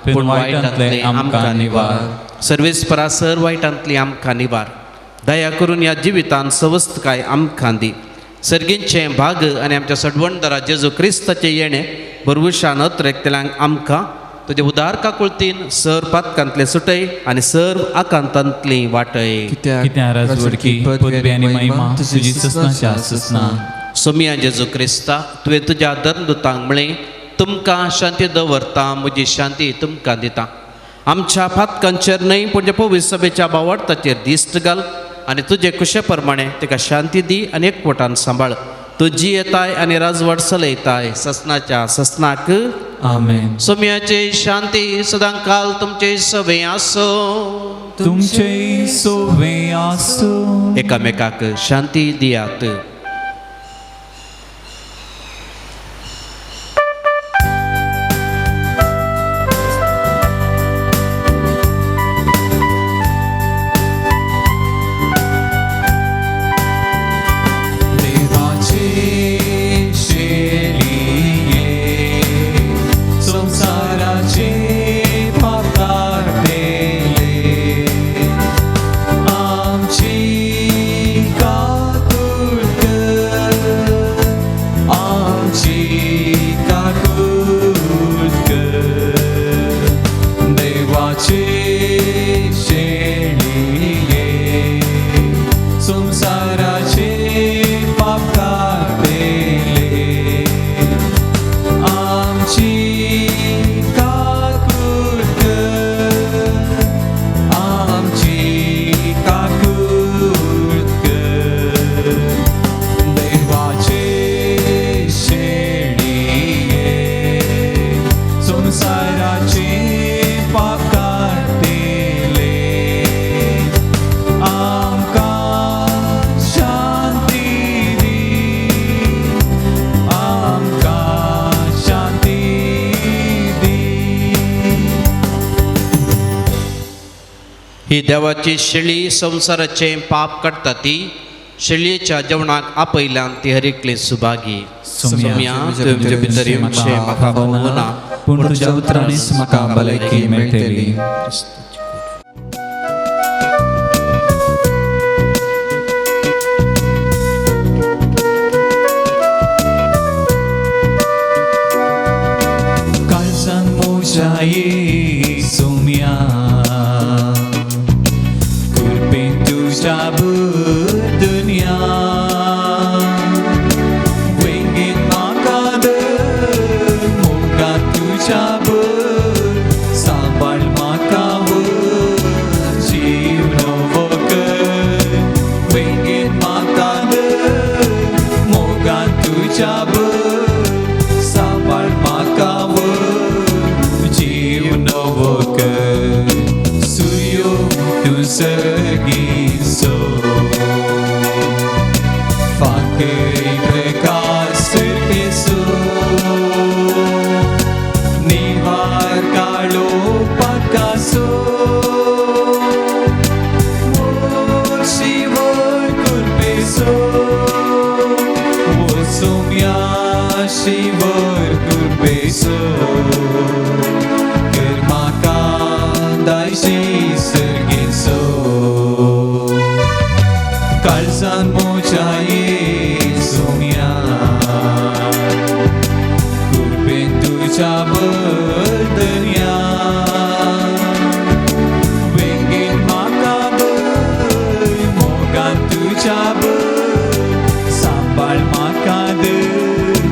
पूण वायटांतलें आमकां निवार. सर्वेस्परा सर वायटांतली आमकां निवार. दया करून ह्या जिवितान सवस्तकाय आमकां दी. सर्गींचें भाग आनी आमच्या सडवणदारा जेजू क्रिस्ताचें येणें बरवशान अत्रेकतल्यांक आमकां तुजे उदार काकुळतीन सर पातकांतलें सुटय आनी सर आकांतांतली वाटय. कित्याक राजवडकी पदवी आनी महिमा तुजी ससनाच्या ससना. सोमिया जेजू क्रिस्ता, तुवें तुज्या धर्मदूतांक म्हळें, तुमकां शांती दवरता, म्हजी शांती तुमकां दिता. आमच्या फातकांचेर न्हय पूण जे पवित्र सभेच्या बावडताचेर दिश्ट घाल आनी तुजे कुशे प्रमाणे ताका शांती दी आनी एकवटान सांबाळ. तूं जियेताय आनी राजवट चलयताय ससनाच्या ससनाक. आमेन. सोम्याची शांती सदां काल तुमचे सवे आसो. तुमचे सोवे आसो. एकामेकाक शांती दियात. ही देवाची शेळी संवसाराचें पाप काडटा ती शेळयेच्या जेवणाक आपयल्यान ती हरेकली सुभागी. सोम्या तुमचे भितर येवचें म्हाका फावना, पूण तुज्या उतरांनीच म्हाका भलायकी मेळटली. काळजान मोजा ये सोम्या, दुनिया वेंगेन म्हाका धर, मोगान तुज्या भर, सांबाळ म्हाका व्हर, जीव नवो कर. वेंगेन म्हाका धर, मोगान तुज्या भर, सांबाळ म्हाका व्हर, जीव नवो कर. सुर्यो तूं सर्गी सो निहार काळो पाकासो, शिवर कुरपेसो, ओ सोम्या शिवर कुरपेसो, कर म्हाका दायशी सर्गेसो. काळजान मोजा ये सोम्या, कुरपेन तुज्या बदन्या, वेंगेन म्हाका धर, मोगान तुज्या भर, सांबाळ म्हाका धर,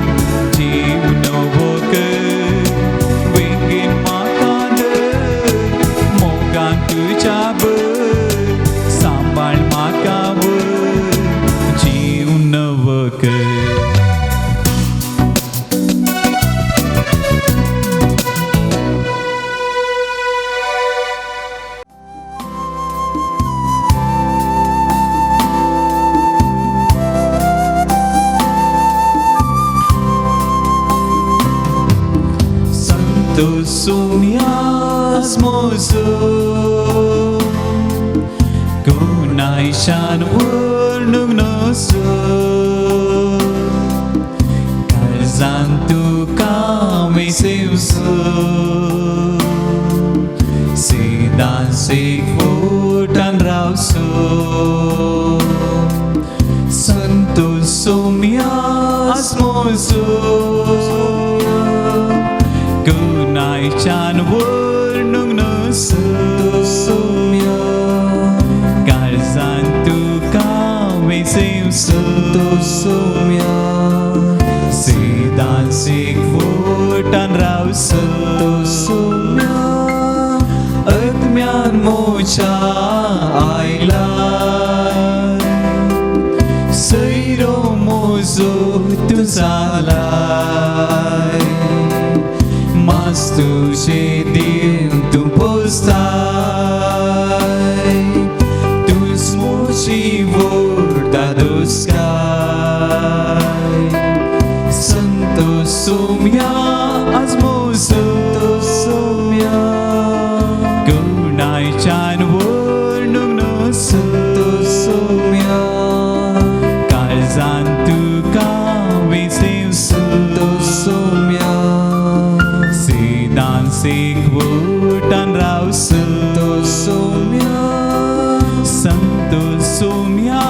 सुम्यास मोजो गुणायशान वर्णूंक नसो काळजान तुका वेसेवसो सिदांसीक फुटान रावसो संतो सुम्यास मोजो गुणायच्यान वर्णूंक नसो काळजान तुका वेसेवसो सिदांसीक फुटान रावसो अज्ञान मोच्या आयला सैरो मोजो तूं जालाय मास तुजें देव तूं पोसताय तूंच म्हजी व्हड दादोसकाय संतो सोम्या आज मोजो गुणायच्यान वर्णूंक नसो काळजान तुका वेसेवसो सिदांसीक वोटान रावसो संतो सोम्या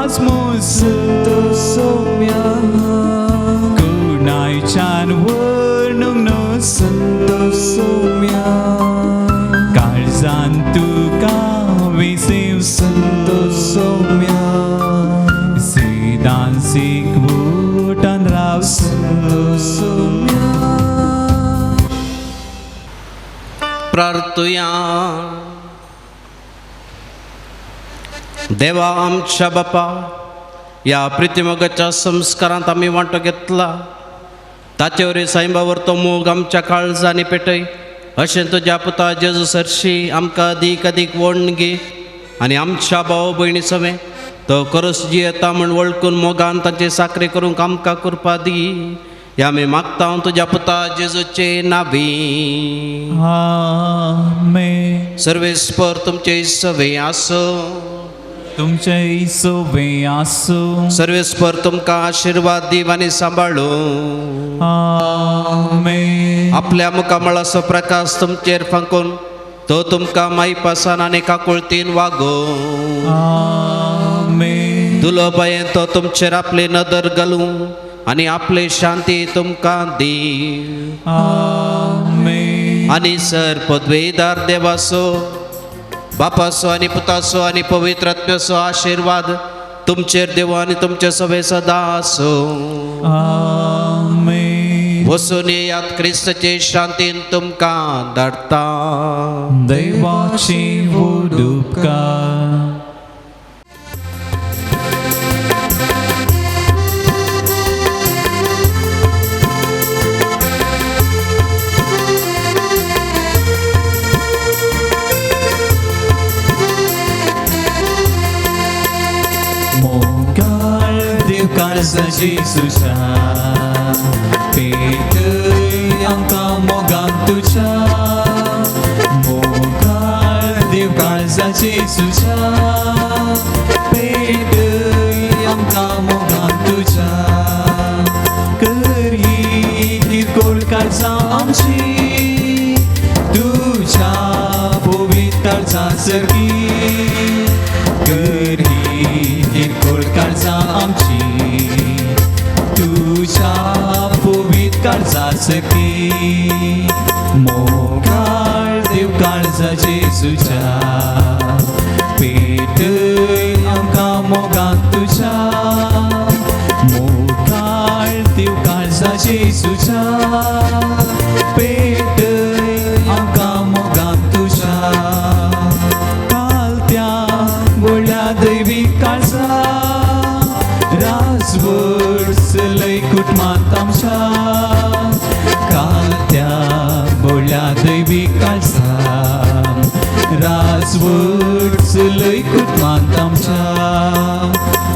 आज मोजो गुणायच्यान वर्णूंक नसो काळजान तुका वेसेवसो सिदांसीक वोटान रावसो. प्रार्थुया. देवा आमच्या बापा, ह्या प्रितीमोगाच्या संस्कारांत आमी वांटो घेतला ताचे वरवीं साईबावर तो मोग आमच्या काळजांनी पेटय अशें तुज्या पुता जेजू सरशी आमकां अदीक अदीक वोडणगी आनी आमच्या भाव भयणी समें तो करस जियेता म्हूण वळखून मोगान तांची साकरी करूंक आमकां कृपा दी. ह्या आमी मागता तुज्या पुता जेजूचे नावी. आमेन. सर्वेस्पर तुमचे सवे आसूं. तुमचे सोबे आसूं. सर्वेस्पर तुमकां आशिर्वाद दीव आनी सांबाळूं. आमेन. आपल्या मुखामळाचो प्रकाश तुमचेर फांकून तो तुमकां मायपासान आनी काकुळतीन वागोवं. आमेन. दुलोबायेन तो तुमचेर आपली नदर घालूं आनी आपली शांती तुमकां दी. आमेन. आनी सर पदवेदार देवाचो बापाचो आनी पुताचो आनी पवित्र आत्म्याचो आशिर्वाद तुमचेर देव आनी तुमचे सवे सदां आसूं. आमेन. वचून येयात, क्रिस्ताचे शांतीन तुमकां धाडटा. देवाची व्हड उपकार. मोगाळ देव काळजा जेजूच्या पेटय आमकां मोगान तुज्या मोगाळ देव काळजा जेजूच्या पेटय आमकां मोगान तुज्या करी किरकोळ काळजां आमची तुज्या पवित्र काळजा सारकी करी किरकोळ काळजां आमची तुज्या पवित्र काळजा सारकी मोगाळ देव काळजा जेजूच्या पेटय आमकां मोगान तुज्या मोगाळ देव काळजा जेजूच्या पेटय आमकां मोगान तुज्या काल त्या व्हडल्या दैवी काळजा राजवट चलय कुटुंबांत आमच्या काल त्या व्हडल्या दैवी काळजा राजवट चलय कुटुंबांत आमच्या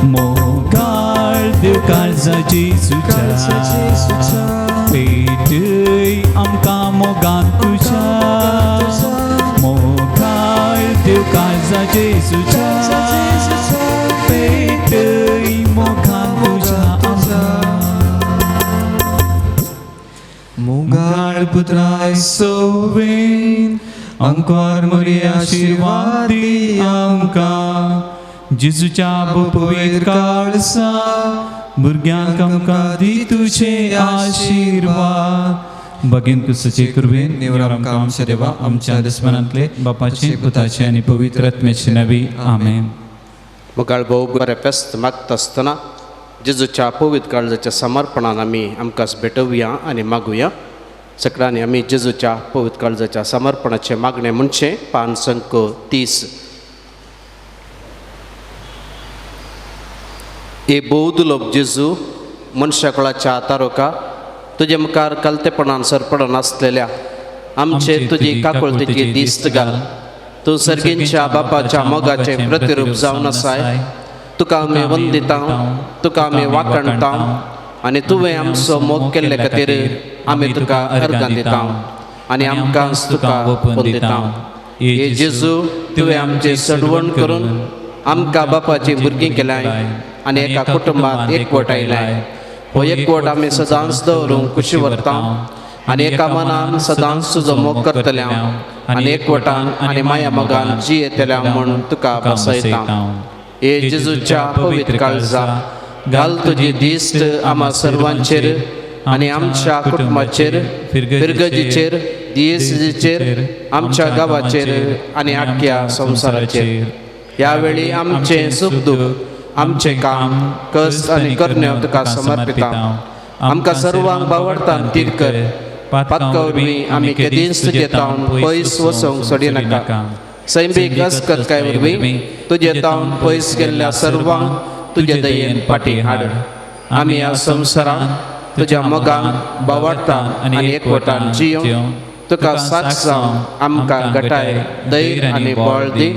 मोगाळ देव काळजा जेजूच्या पेटय आमकां मोगान तुज्या मोगाळ देव काळजा जेजूच्या पेटय मोगान तुज्या आमकां. मुगाळ पुत्राय सोवेन अंकुर मोरी आशिर्वाद दी आमकां जेजूच्या पवित्र काळसा भुरग्यांक आमकां दी तुजे आशिर्वाद. भगीन क्रिस्ताचे कृपेन निवळ आमकां आमच्या देवा आमच्या दुस्मनांतले बापाचे पुताचे आनी पवित्र आत्म्याचे नांवी आमेन. मुखार भोव बरें फेस्त मागता आसतना जेजूच्या पवित्र काळजाच्या समर्पणान आमी आमकां भेटोवया आनी मागुया. सगळ्यांनी आमी जेजूच्या पवित्र काळजाच्या समर्पणाचें मागणें म्हणचें पान संक 30. हे भोव जेजू मनशाकुळाच्या तारोका तुजे मुखार कलतेपणान सरपडन आसलेल्या आमचे तुजी काकुळतेची दिस्त घाल. तूं सर्गींच्या बापाच्या मोगाचें प्रतिरूप जावन आसाय. तुका आमी वंदिता, तुका आमी वाखणता आनी तुवें आमचो मोग केल्ले खातीर आमी तुका अर्गां दिता आनी आमकां तुका ओपून दिता. हे जेजू तुवें आमचें सडवण करून आमकां बापाचीं भुरगीं केल्याय आनी एका कुटुंबांत एकवट आयलाय. हो एकवट आमी सदांच दवरूंक खुशी व्हरता आनी एका मनान सदांच तुजो मोग करतल्या आनी एकवटान आनी माया मोगान जियेतल्या म्हूण तुका बसयता. हे जेजूच्या पवित्र काळजा घाल तुजी दिश्ट आमा सर्वांचेर आनी आमच्या कुटुंबाचेर, फिरगजीचेर, दियेसीचेर, आमच्या गांवाचेर आनी आख्या संवसाराचेर. ह्या वेळी आमचें सूख दूख, आमचें काम, कश्ट आनी करण्यो तुका समर्पिता. आमकां सर्वांक बावडतान तीर कर. पातका वरवीं आमी केदींच तुजे तावन पयस वचोंक सोडिनाका. सैमीक अस्कतकाय वरवीं तुजे तावन पयस गेल्ल्या सर्वांक तुजे दयेन फाटीं हाड. आमी ह्या संवसारांत तुज्या मोगान, बावडतान आनी एकवटान जियोंक तुका साक्ष जावन आमकां घटाय, धैर्य आनी बळ दी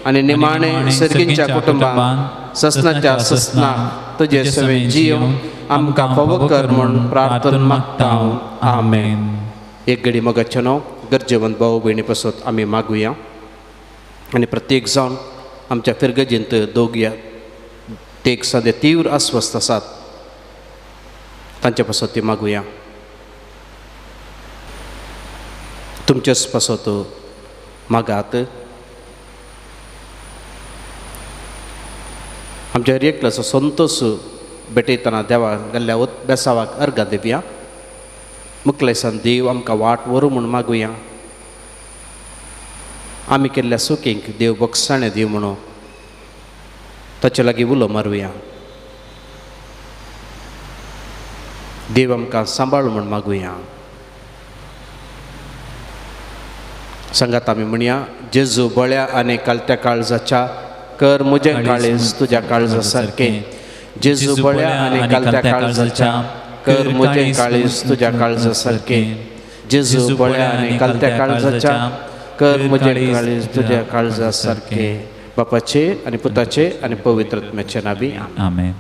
आनी निमाणें सर्गींच्या कुटुंबांत ससनाच्या ससना तुजे सवें जियोंक आमकां फावो कर म्हूण प्रार्थना मागता. आमेन. एक घडी मोगाचें न्हू गरजेवंत भाव भयणी पासत आमी मागुया आनी प्रत्येक जावन आमच्या फिरगजींत दोग ते एक सद्या तीव्र अस्वस्थ आसात तांचे पासत ती मागुया. तुमचेच पासत मागात. आमच्या हर एकल्याचो संतोश भेटयतना देवा गेल्ल्या बेसावाक अर्गां दिवया. मुखलेसान देव आमकां वाट व्हरूं म्हूण मागुया. आमी केल्ल्या सुखींक देव बक्षाणें दिव म्हणून ताचे लागीं उलो मारुया. देव आमकां सांबाळ म्हूण मागुया. सांगात आमी म्हणया, जेजू बळ्या आनी कालत्या काळजाच्या कर म्हजें काळीज तुज्या काळजा सारकें. जेजू बळ्या आनी कालत्या काळजाच्या कर म्हजें काळीज तुज्या काळजा सारकें. जेजू बळ्या आनी कालत्या काळजाच्या कर म्हजें काळीज तुज्या काळजा सारकें. बापाचे आनी पुताचे आनी पवित्र आत्म्याचे नांवी आमेन.